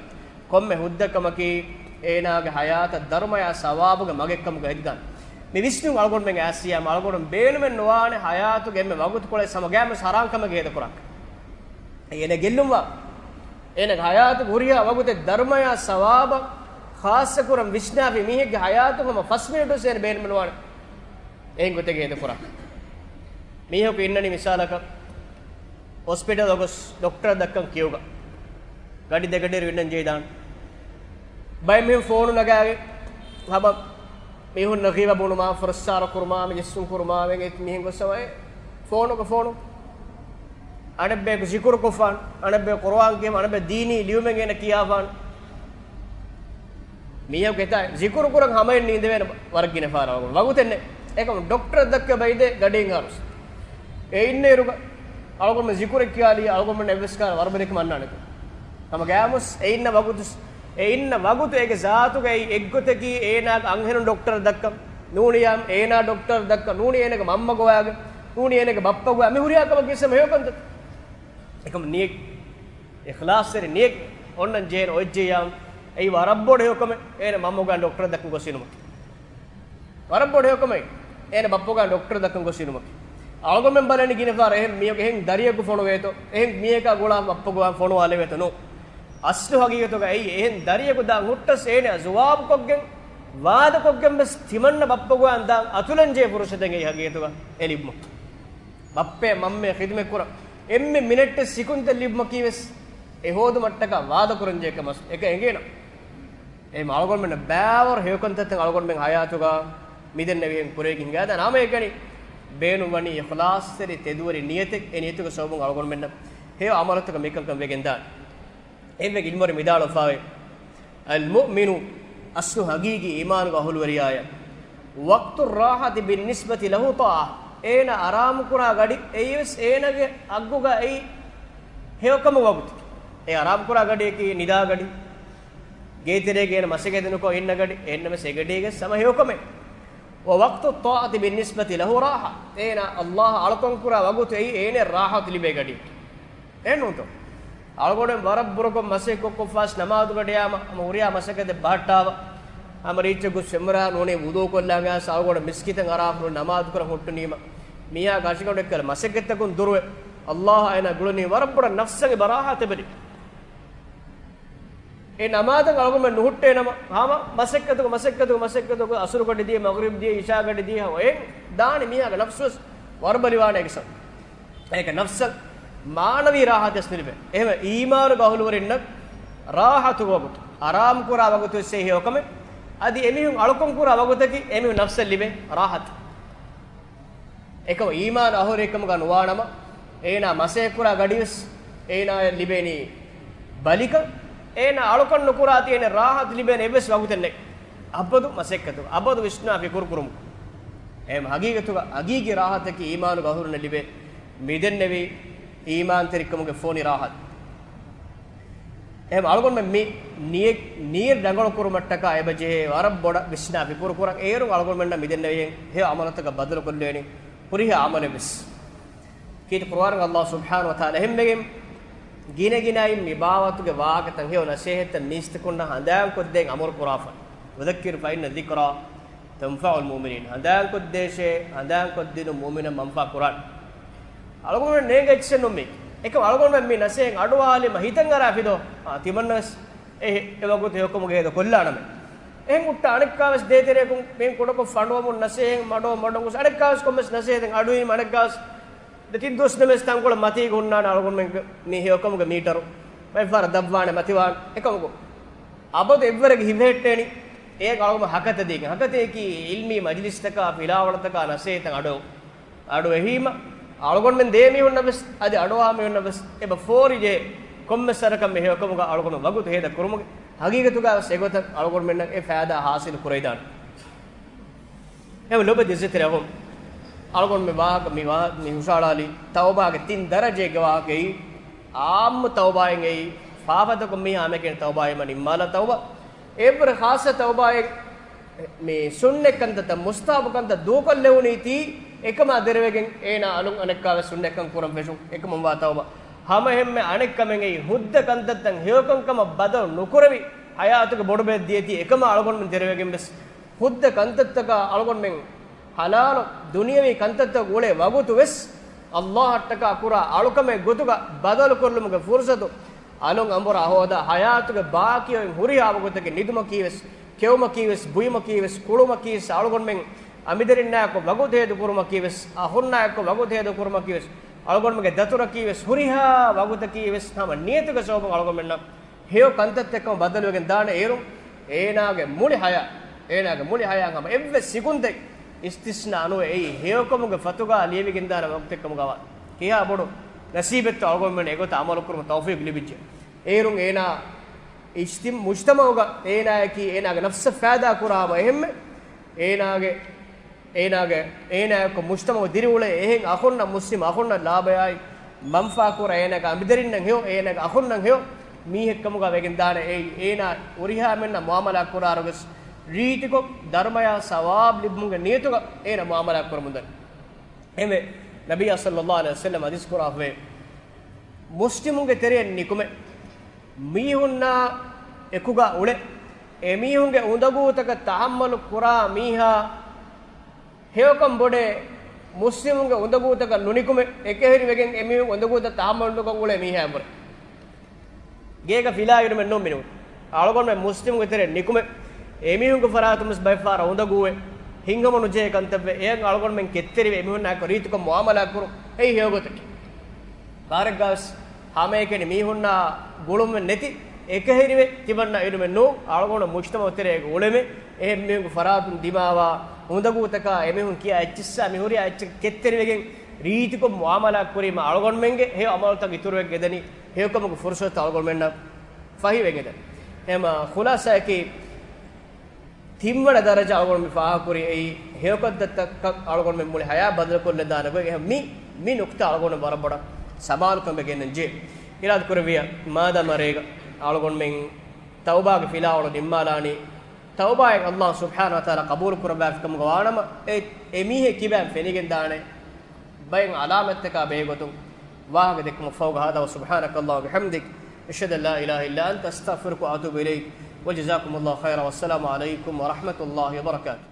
ކޮންމެ ހުއްދަކަމަކީ އޭނާގެ ޙަޔާތަށް ދަރުމަޔާ ސަވާބުގެ މަގެއްކަމުގަ ހެދިދާނެ. މި ވިސްނުން އަޅުގަނޑުމެން އައިސްއިޔާމަ އަޅުގަނޑު ބޭނުމެއް ނުވާނެ ޙަޔާތުގެ އެންމެ ވަގުތުކޮޅެއް ހަމަ ގައިމުވެސް ހަރާން ކަމެއް ހޭދަކުރާކަށް. އޭނަ ގެއްލުންވާ. އޭނަގެ ޙަޔާތުގެ ހުރިހާ ވަގުތެއް ދަރުމަޔާ ސަވާބަށް ޚާއްޞަކުރަން ވިސްނާފި މީހެއްގެ ޙަޔާތުގަ ހަމަ ފަސް މިނެޓުވެސް އޭނަ ބޭނުމެއް ނުވާނެ. އެހެން ގޮތެއްގަ ހޭދަކުރާ. މީހަކު އިންނަނީ މިސާލަކަށް، ހޮސްޕިޓަލަށް ގޮސް ޑޮކްޓަރަށް ދައްކަން ކިޔުގަ. ގަޑި ދެގަޑިއިރު އިންނަން ޖެހިދާނެ. ބައެއް މީހުން ފޯނު ނަގާގެން ހަމަ މީހުންނަށް ޣީބަ ބުނުމާ، ފުރައްސާރަ ކުރުމާ، މި ޖެއްސުން ކުރުމާ، ވެގެން މީހެއް ގޮސް ހަމަ އެ ފޯނުގަ ފޯނު. އަނެއްބަޔަކު ޒިކުރު ކޮށްފާނެ، އަނެއްބަޔަކު ޤުރުއާން ކިޔަމަ، އަނެއްބަޔަކު ދީނީ ލިޔުމެއް އޭނަ ކިޔާފާނެ. މީހަކު އެތާ ޒިކުރު ކުރަން ހަމައިން ނީނދެވޭނެ ވަރަށް ގިނަ ފަހަރަށް އަޅުގަނޑު ވަގުތެއް ނެތް. އެކަމު ޑޮކްޓަރަށް ދައްކަ ބައިދޭ ގަޑިއިން އަރުސް. އެ އިންނައިރުގަ އަޅުގަނޑު ޒިކުރެއް ކިޔާލީ އަޅުގަނޑު އެއްވެސް ކާރަށް ވަރުބަލިކަމެއް އަންނާނެތޯ؟ ހަމަ ގައިމުވެސް އެ އިންނަ ވަގުތު، އެ އިންނަ ވަގުތު އޭގެ ޒާތުގައި އެއްގޮތަކީ އޭނާގެ އަންހެނުން ޑޮކްޓަރަށް ދައްކަން. ނޫނިޔާ އޭނާ ޑޮކްޓަރަށް ދައްކަން. ނޫނީ އޭނާގެ މަންމަ ގޮވާގެން. ނޫނީ އޭނާގެ ބައްޕަ ގޮވާ މި ހުރިހާ ކަމަކީ ވެސް ހެޔޮ ކަންތައް. އެކަމު ނިޔަތް، އިޚްލާޞްތެރި ނިޔަތް އޮންނަން ޖެހޭނެ އޮތްޖެއްޔާ، އެއީ ވަރަށް ބޮޑު ހެޔޮކަމެއް. އޭނަ މަންމަގާ ޑޮކްޓަރަށް ދައްކަން ގޮސް އިނުމަކީ. ވަރަށް ބޮޑު ހެޔޮކަމެއް. އޭނަ ބައްޕަގާ ޑޮކްޓަރަށް ދައްކަން ގޮސް އިނުމަކީ. އަޅުގަނޑުމެން ބަލަނީ ގިނަ ފަހަރަށް އެހެން މީހަކު އެހެން ދަރިޔަކު ފޮނުވޭތޯ، އެހެން މީހަކާ ގުޅާ ބައްޕަގާ ފޮނުވާލެވޭތޯ ނޫން. އަސްލު ހަގީގަތުގަ އެއީ އެހެން ދަރިޔަކު ދާން ހުއްޓަސް އޭނަ ޒުވާބުކޮށްގެން، ވާދަކޮށްގެން ވެސް ތިމަންނަ ބައްޕަގާ ދާން އަތުލަން ޖެހޭ ފުރުޞަތެއް އެއީ ހަގީގަތުގަ އެ ލިބުމަކީ. ބައްޕައެއް މަންމައެއް ޚިދުމަތް ކުރަން އެންމެ މިނެޓެއް ސިކުންތައް ލިބުމަކީ ވެސް އެ ހޯދުމަށްޓަކާ ވާދަ ކުރަންޖެހޭ ކަމަށް އެކަން އެނގޭނަމަ. އެހެން އަޅުގަނޑުމެންނަށް ބައިވަރު ހެޔޮކަންތައްތައް އަޅުގަނޑުމެން ހަޔާތުގަ މިދެންނެވިހެން ކުރެވިގެން ހިނގާދާނެ. ހަމައެކަނި ބޭނުންވަނީ އިޚްލާޞްތެރި ތެދުވެރި ނިޔަތެއް. އެ ނިޔަތުގެ ސަބަބުން އަޅުގަނޑުމެންނަށް ހެޔޮ ޢަމަލުތަކަށް މިކަންކަން ވެގެންދާނެ. އެއްވެ ޢިލްމުވެރިން ވިދާޅުވެފައިވޭ، المؤمن، އަސްލު ހަގީގީ އީމާނުގެ އަހުލުވެރިޔާއަށް، وقت الراحة بالنسبة له طاعة، އޭނަ އަރާމުކުރާ ގަޑި އެއީވެސް އޭނަގެ ހައްގުގަ އެއީ ހެޔޮކަމުގެ ވަގުތު. އެ އަރާމުކުރާ ގަޑިއަކީ ނިދާ ގަޑި، ގޭތެރޭގަ އޭނަ މަސައްކަތް ނުކޮށް އިންނަ ގަޑި. އެހެންނަމަވެސް އެ ގަޑީގަ ހަމަ ހެޔޮކަމެއް. ووقت الطاعة بالنسبة له راحة، އޭނަ ﷲ އަޅުކަންކުރާ ވަގުތު އެއީ އޭނަ ރާޙަތު ލިބޭ ގަޑި. އެހެންނޫންތޯ؟ އަޅުގަނޑު ވަރަށް ބުރަކޮށް މަސައްކަތްކޮށްފަސް ނަމާދު ގަޑިއާމަ، ހަމަ ހުރިހާ މަސައްކަތެއް ބަހައްޓާފަ، ހަމަ ރީއްޗަށް ގޮސް ފެންވަރާ ނޫނީ ވުޟޫ ކޮށްލާނގާސް އަޅުގަނޑު މިސްކިތަށް އަރާފަ ނުވަތަ ނަމާދު ކުރަން ހުއްޓުނީމަ، މީހާ ކަށިގަނޑު އެއްކަލަ މަސައްކަތްތަކުން ދުރުވެ، ﷲ އޭނާ ގުޅުނީ ވަރަށް ބޮޑަށް ނަފްސަށް އެބަ ރާޙަތެއް އެބަލި. އެ ނަމާދަށް އަޅުގަނޑުމެން ނުހުއްޓޭނަމަ، ހަމަ މަސައްކަތުގަ، މަސައްކަތުގަ، މަސައްކަތުގަ އަސުރު ގަޑި ދިޔަ، މަޣްރިބް ދިޔަ، އިޝާ ގަޑި ދިޔަ، އެ ދާނީ މީހާގެ ނަފްސުވެސް ވަރުބަލިވާނެ އެކަން. އޭގެ ނަފްސަށް މާނަވީ ރާޙަތެއް ލިބޭ. އެހެންވެ، އީމާނުގެ އަހުލުވެރިންނަށް ރާޙަތުގެ ވަގުތު، އަރާމުކުރާ ވަގުތުވެސް އެއީ ހެޔޮކަމެއް. އަދި އެމީހުން އަޅުކަންކުރާ ވަގުތަކީ އެމީހުން ނަފްސަށް ލިބޭ ރާޙަތު. އެކަމު އީމާނު އަހުރެއްކަމުގަ ނުވާނަމަ، އޭނާ މަސައްކަތްކުރާ ގަޑިވެސް އޭނާޔަށް ލިބޭނީ ބަލިކަން. އޭނާ އަޅުކަން ނުކުރާތީ އޭނަ ރާޙަތު ލިބޭނެ އެއްވެސް ވަގުތެއް ނެތް. އަބަދު މަސައްކަތު، އަބަދު ވިސްނާ ފިކުރު ކުރުމު. އެހެން ހަގީގަތުގަ ހަގީގީ ރާޙަތަކީ އީމާނުގެ އަހުރުންނަށް ލިބޭ މިދެންނެވި އީމާންތެރިކަމުގެ ފޮނި ރާޙަތު. އެހެން އަޅުގަނޑުމެން މި ނިޔަތް، ނިޔަތް ރަނގަޅު ކުރުމަށްޓަކާ އެބަޖެހޭ ވަރަށް ބޮޑަށް ވިސްނާ ފިކުރު ކުރަން. އޭރުން އަޅުގަނޑުމެންނަށް މިދެންނެވިގެން ހެޔޮ އަމަލުތަކަށް ބަދަލުކޮށްލެވޭނީ ހުރިހާ އަމަލެއް ވެސް. ކީރިތި ޤުރުއާނުގަ ﷲ ސުބްޙާނަހޫ ވަތަޢާލާ އެހެންވެގެން ގިނަ ގިނައިން މި ބާވަތުގެ ވާހަކަތައް ހެޔޮ ނަސޭހަތްތައް މީސްތަކުންނަށް ހަނދާންކޮށްދޭން އަމުރު ކުރާފަ. وذكر فإن الذكرى تنفع المؤمنين. ހަނދާންކޮށްދޭށޭ، ހަނދާންކޮށްދިނުން މުއުމިނަށް މަންފާ ކުރާނެ. އަޅުގަނޑުމެން ނޭނގޭ އެއްޗެއް ނޫން މީ. އެކަމް އަޅުގަނޑުމެން މި ނަސޭހަތް އަޑުއަހާލީމަ ހިތަށް އަރާފި ދޯ؟ އާ، ތިމަންނަވެސް އެ، އެ ވަގުތު ހެޔޮކަމުގެ ހޭދަ ކޮށްލާނަމޭ. އެހެން ހުއްޓާ އަނެއްކާވެސް ދޭތެރެއަކުން މިހެން ކުޑަކޮށް ފަނޑުވަމުން ނަސޭހަތް މަޑުވަ މަޑުވަން ގޮސް އަނެއްކާވެސް ކޮންމެސް ނަސޭހަތެއް އަޑުއިން އަނެއްކާވެސް ދެތިން ދުވަސް ނަމަވެސް ތަންކޮޅެއް މަތީގަ ހުންނާނެ އަޅުގަނޑުމެންގެ މި ހެޔޮކަމުގެ މީޓަރު. ބައެއްފަހަރަށް ދަށްވާނެ މަތިވާނެ. އެކަމަކު އަބަދު އެއްވަރެއްގެ ހިފެހެއްޓޭނީ. އޭގަ އަޅުގަނޑު ހަކަތަދީގެން، ހަކަތައަކީ އިލްމީ މަޖިލިސްތަކާ، ފިލާވަޅުތަކާ، ނަސޭހަތަށް އަޑު، އަޑު އެހީމަ، އަޅުގަނޑުމެން ދޭ މީހުންނަށް ވެސް، އަދި އަޑުއަހާ މީހުންނަށް ވެސް އެބަ ފޯރިޖެ ކޮންމެސް ވަރަކަށް މި ހެޔޮކަމުގަ އަޅުގަނޑު ވަގުތު ހޭދަ ކުރުމުގެ ހަގީގަތުގަ ވެސް އެގޮތަށް އަޅުގަނޑުމެންނަށް އެ ފައިދާ ހާސިލު ކުރެވިދާނެ. އެހެން ލޮބުވެތި އިއްޒަތްތެރި އަޚުން، އަޅުގަނޑު މި ވާހަކަ، މި ވާ-، މި ހުށަހަޅާލީ ތައުބާގެ ތިން ދަރަޖައެއްގެ ވާހަކައެއް. އާއްމު ތައުބާއެއް އެއީ، ފާފަތަކުން މީހާ ހަމައެކަނި ތައުބާވީމަ ނިންމާލާ ތައުބާ. އެއަށްވުރެ ޚާއްޞަ ތައުބާއެއް، މި ސުންނަތް ކަންތައްތައް، މުސްތަހަބު ކަންތައް ދޫކޮށްލެވުނީތީ، އެކަމާ ދެރަވެގެން އޭނާ އަލުން އަނެއްކާވެސް ސުންނަތްކަން ކުރަން ފެށުން، އެކަމަށްވާ ތައުބާ. ހަމައެހެންމެ އަނެއްކަމެއް އެއީ، ހުއްދަ ކަންތައްތައް ހެޔޮކަންކަމަށް ބަދަލު ނުކުރެވި، ޙަޔާތުގެ ބޮޑުބައެއް ދިޔަތީ، އެކަމާ އަޅުގަނޑުމެން ދެރަވެގެން ވެސް ހުއްދަ ކަންތައްތަކާ އަޅުގަނޑުމެން ޙަލާލު ދުނިޔަވީ ކަންތައްތަކަށް އުޅޭ ވަގުތު ވެސް، ﷲ އަށްޓަކާ ކުރާ އަޅުކަމެއް ގޮތުގަ ބަދަލުކޮށްލުމުގެ ފުރުޞަތު، އަލުން އަނބުރާ ހޯދާ ޙަޔާތުގެ ބާކީ އޮތް ހުރިހާ ވަގުތެއްގެ ނިދުމަކީ ވެސް، ކެއުމަކީ ވެސް، ބުއިމަކީ ވެސް، ކުޅުމަކީ ވެސް، އަޅުގަނޑުމެން އަނބިދަރިންނާއެކު ވަގުތު ހޭދަ ކުރުމަކީ ވެސް، އަޚުންނާއެކު ވަގުތު ހޭދަ ކުރުމަކީ ވެސް، އަޅުގަނޑުމެންގެ ދަތުރަކީ ވެސް، ހުރިހާ ވަގުތަކީ ވެސް ހަމަ ނިޔަތުގެ ސަބަބުން އަޅުގަނޑުމެންނަށް ހެޔޮ ކަންތައްތައް ކަމަށް ބަދަލުވެގެން ދާނެ. އޭރުން އޭނާގެ މުޅި ޙަޔާ، އޭނާގެ މުޅި ޙަޔާ ހަމަ އެއްވެސް ސިކުންތެއް އިސްތިސްނާ ނުވެ، އެއީ ހެޔޮކަމުގެ ފަތުގަ ލިޔެވިގެންދާނެ ވަގުތެއް ކަމުގަވާ. ކިހާ ބޮޑު ނަސީބެއްތޯ އަޅުގަނޑުމެން އެގޮތަށް ޢަމަލު ކުރުމަށް ތައުފީޤު ލިބިއްޖެ. އޭރުން އޭނާ އިޖްތި-، މުޖްތަމަޢުގަ އޭނާއަކީ އޭނާގެ ނަފްސަށް ފައިދާ ކުރާ ހަމަ އެހެންމެ، އޭނާގެ އޭނާގެ، އޭނާއެކު މުޖްތަމަޢު ދިރިއުޅޭ އެހެން އަޚުންނަށް، މުސްލިމް އަޚުންނަށް ލާބަޔާއި، މަންފާ ކުރާ އޭނާގެ އަނބިދަރިންނަށް ހެޔޮ، އޭނާގެ އަޚުންނަށް ހެޔޮ މީހެއްކަމުގަ ވެގެން ދާނެ. އެއީ އޭނާ ހުރިހާ މެންނަށް މުޢާމަލާ ކުރާރުވެސް ރީތިކޮށް، ދަރުމަޔާ ސަވާބު ލިބުމުގެ ނިޔަތުގަ އޭނާ މުޢާމަލާ ކުރަމުންދަނީ. އެހެންވެ، ނަބިއްޔާ ޞައްލައްލާހު ޢަލައިހި ވަސައްލަމް ޙަދީޘް ކުރާފައި، މުސްލިމުންގެ ތެރެއަށް ނިކުމެ، މީހުންނާ އެކުގަ އުޅެ، އެމީހުންގެ އުނދަގޫތަކަށް ތަޙައްމަލު ކުރާ މީހާ ހެޔޮކަން ބޮޑޭ، މުސްލިމުންގެ އުނދަގޫތަކަށް ނުނިކުމެ، އެކަހެރިވެގެން އެމީހުން އުނދަގޫތައް ތަޙައްމަލު ނުކޮށް އުޅޭ މީހާ އެނބުރެ. ގޭގަ ފިލާ އިރުމެއް ނޫން މިނޫން. އަޅުގަނޑުމެން މުސްލިމުންގެ ތެރެއަށް ނިކުމެ، އެމީހުންގެ ފަރާތުން ވެސް ބައެއްފަހަރަށް އުނދަގޫވެ، ހިތްހަމަ ނުޖެހޭ ކަންތައްވެ، އެއަށް އަޅުގަނޑުމެން ކެތްތެރިވެ، އެމީހުންނާއެކު ރީތިކޮށް މުޢާމަލާ ކުރުން، އެއީ ހެޔޮގޮތަކީ. ކާރެއްގަވެސް ހަމައެކަނި މީހުންނާ ގުޅުމެއް ނެތި، އެކަހެރިވެ ތިމަންނަ އިރުމެއް ނޫން. އަޅުގަނޑު މުޖްތަމަޢު ތެރޭގަ އުޅެމެ، އެހެން މީހުންގެ ފަރާތުން ދިމާވާ އުނދަގޫތަކާ އެމީހުން ކިޔާ އެއްޗިއްސާ މިހުރިހާ އެއްޗަކަށް ކެތްތެރިވެގެން ރީތިކޮށް މުޢާމަލާ ކުރީމަ އަޅުގަނޑުމެންގެ ހެޔޮ ޢަމަލުތައް އިތުރުވެގެން ދެނީ ހެޔޮކަމުގެ ފުރުޞަތު އަޅުގަނޑުމެންނަށް ފަހިވެގެން ދެނީ. އެހެންމަ ޚުލާޞާއަކީ، ތިންވަނަ ދަރަޖަ އަޅުގަނޑު މި ފާހަގަކުރި އެއީ، ހެޔޮކަންތައްތަކަށް އަޅުގަނޑުމެން މުޅި ޙަޔާތް ބަދަލުކޮށްލަން ދާނެ ގޮތް. އެހެން މި، މި ނުކުތާ އަޅުގަނޑު ވަރަށް ބޮޑަށް ސަމާލުކަމެއް ގެންނަން ޖެހޭ. އިރާދަ ކުރެއްވިޔާ، މާދާމާ ރޭގަ އަޅުގަނޑުމެން ތައުބާގެ ފިލާވަޅު ނިންމާލާނީ، ތައުބާއެއް ﷲ ސުބްޙާނަހޫ ވަތަޢާލާ ޤަބޫލު ކުރައްވާފިކަމުގަ ވާނަމަ، އެ، އެ މީހެއް ކިބައިން ފެނިގެން ދާނެ. ބައެއް ޢަލާމަތްތަކާ ބެހޭގޮތުން ވާހަކަ ދެއްކުމަށް ފަހުގަ، هذا وسبحانك اللهم وبحمدك، أشهد أن لا إله إلا أنت، أستغفرك وأتوب إليك، وجزاكم الله خيرا، والسلام عليكم ورحمة الله وبركاته.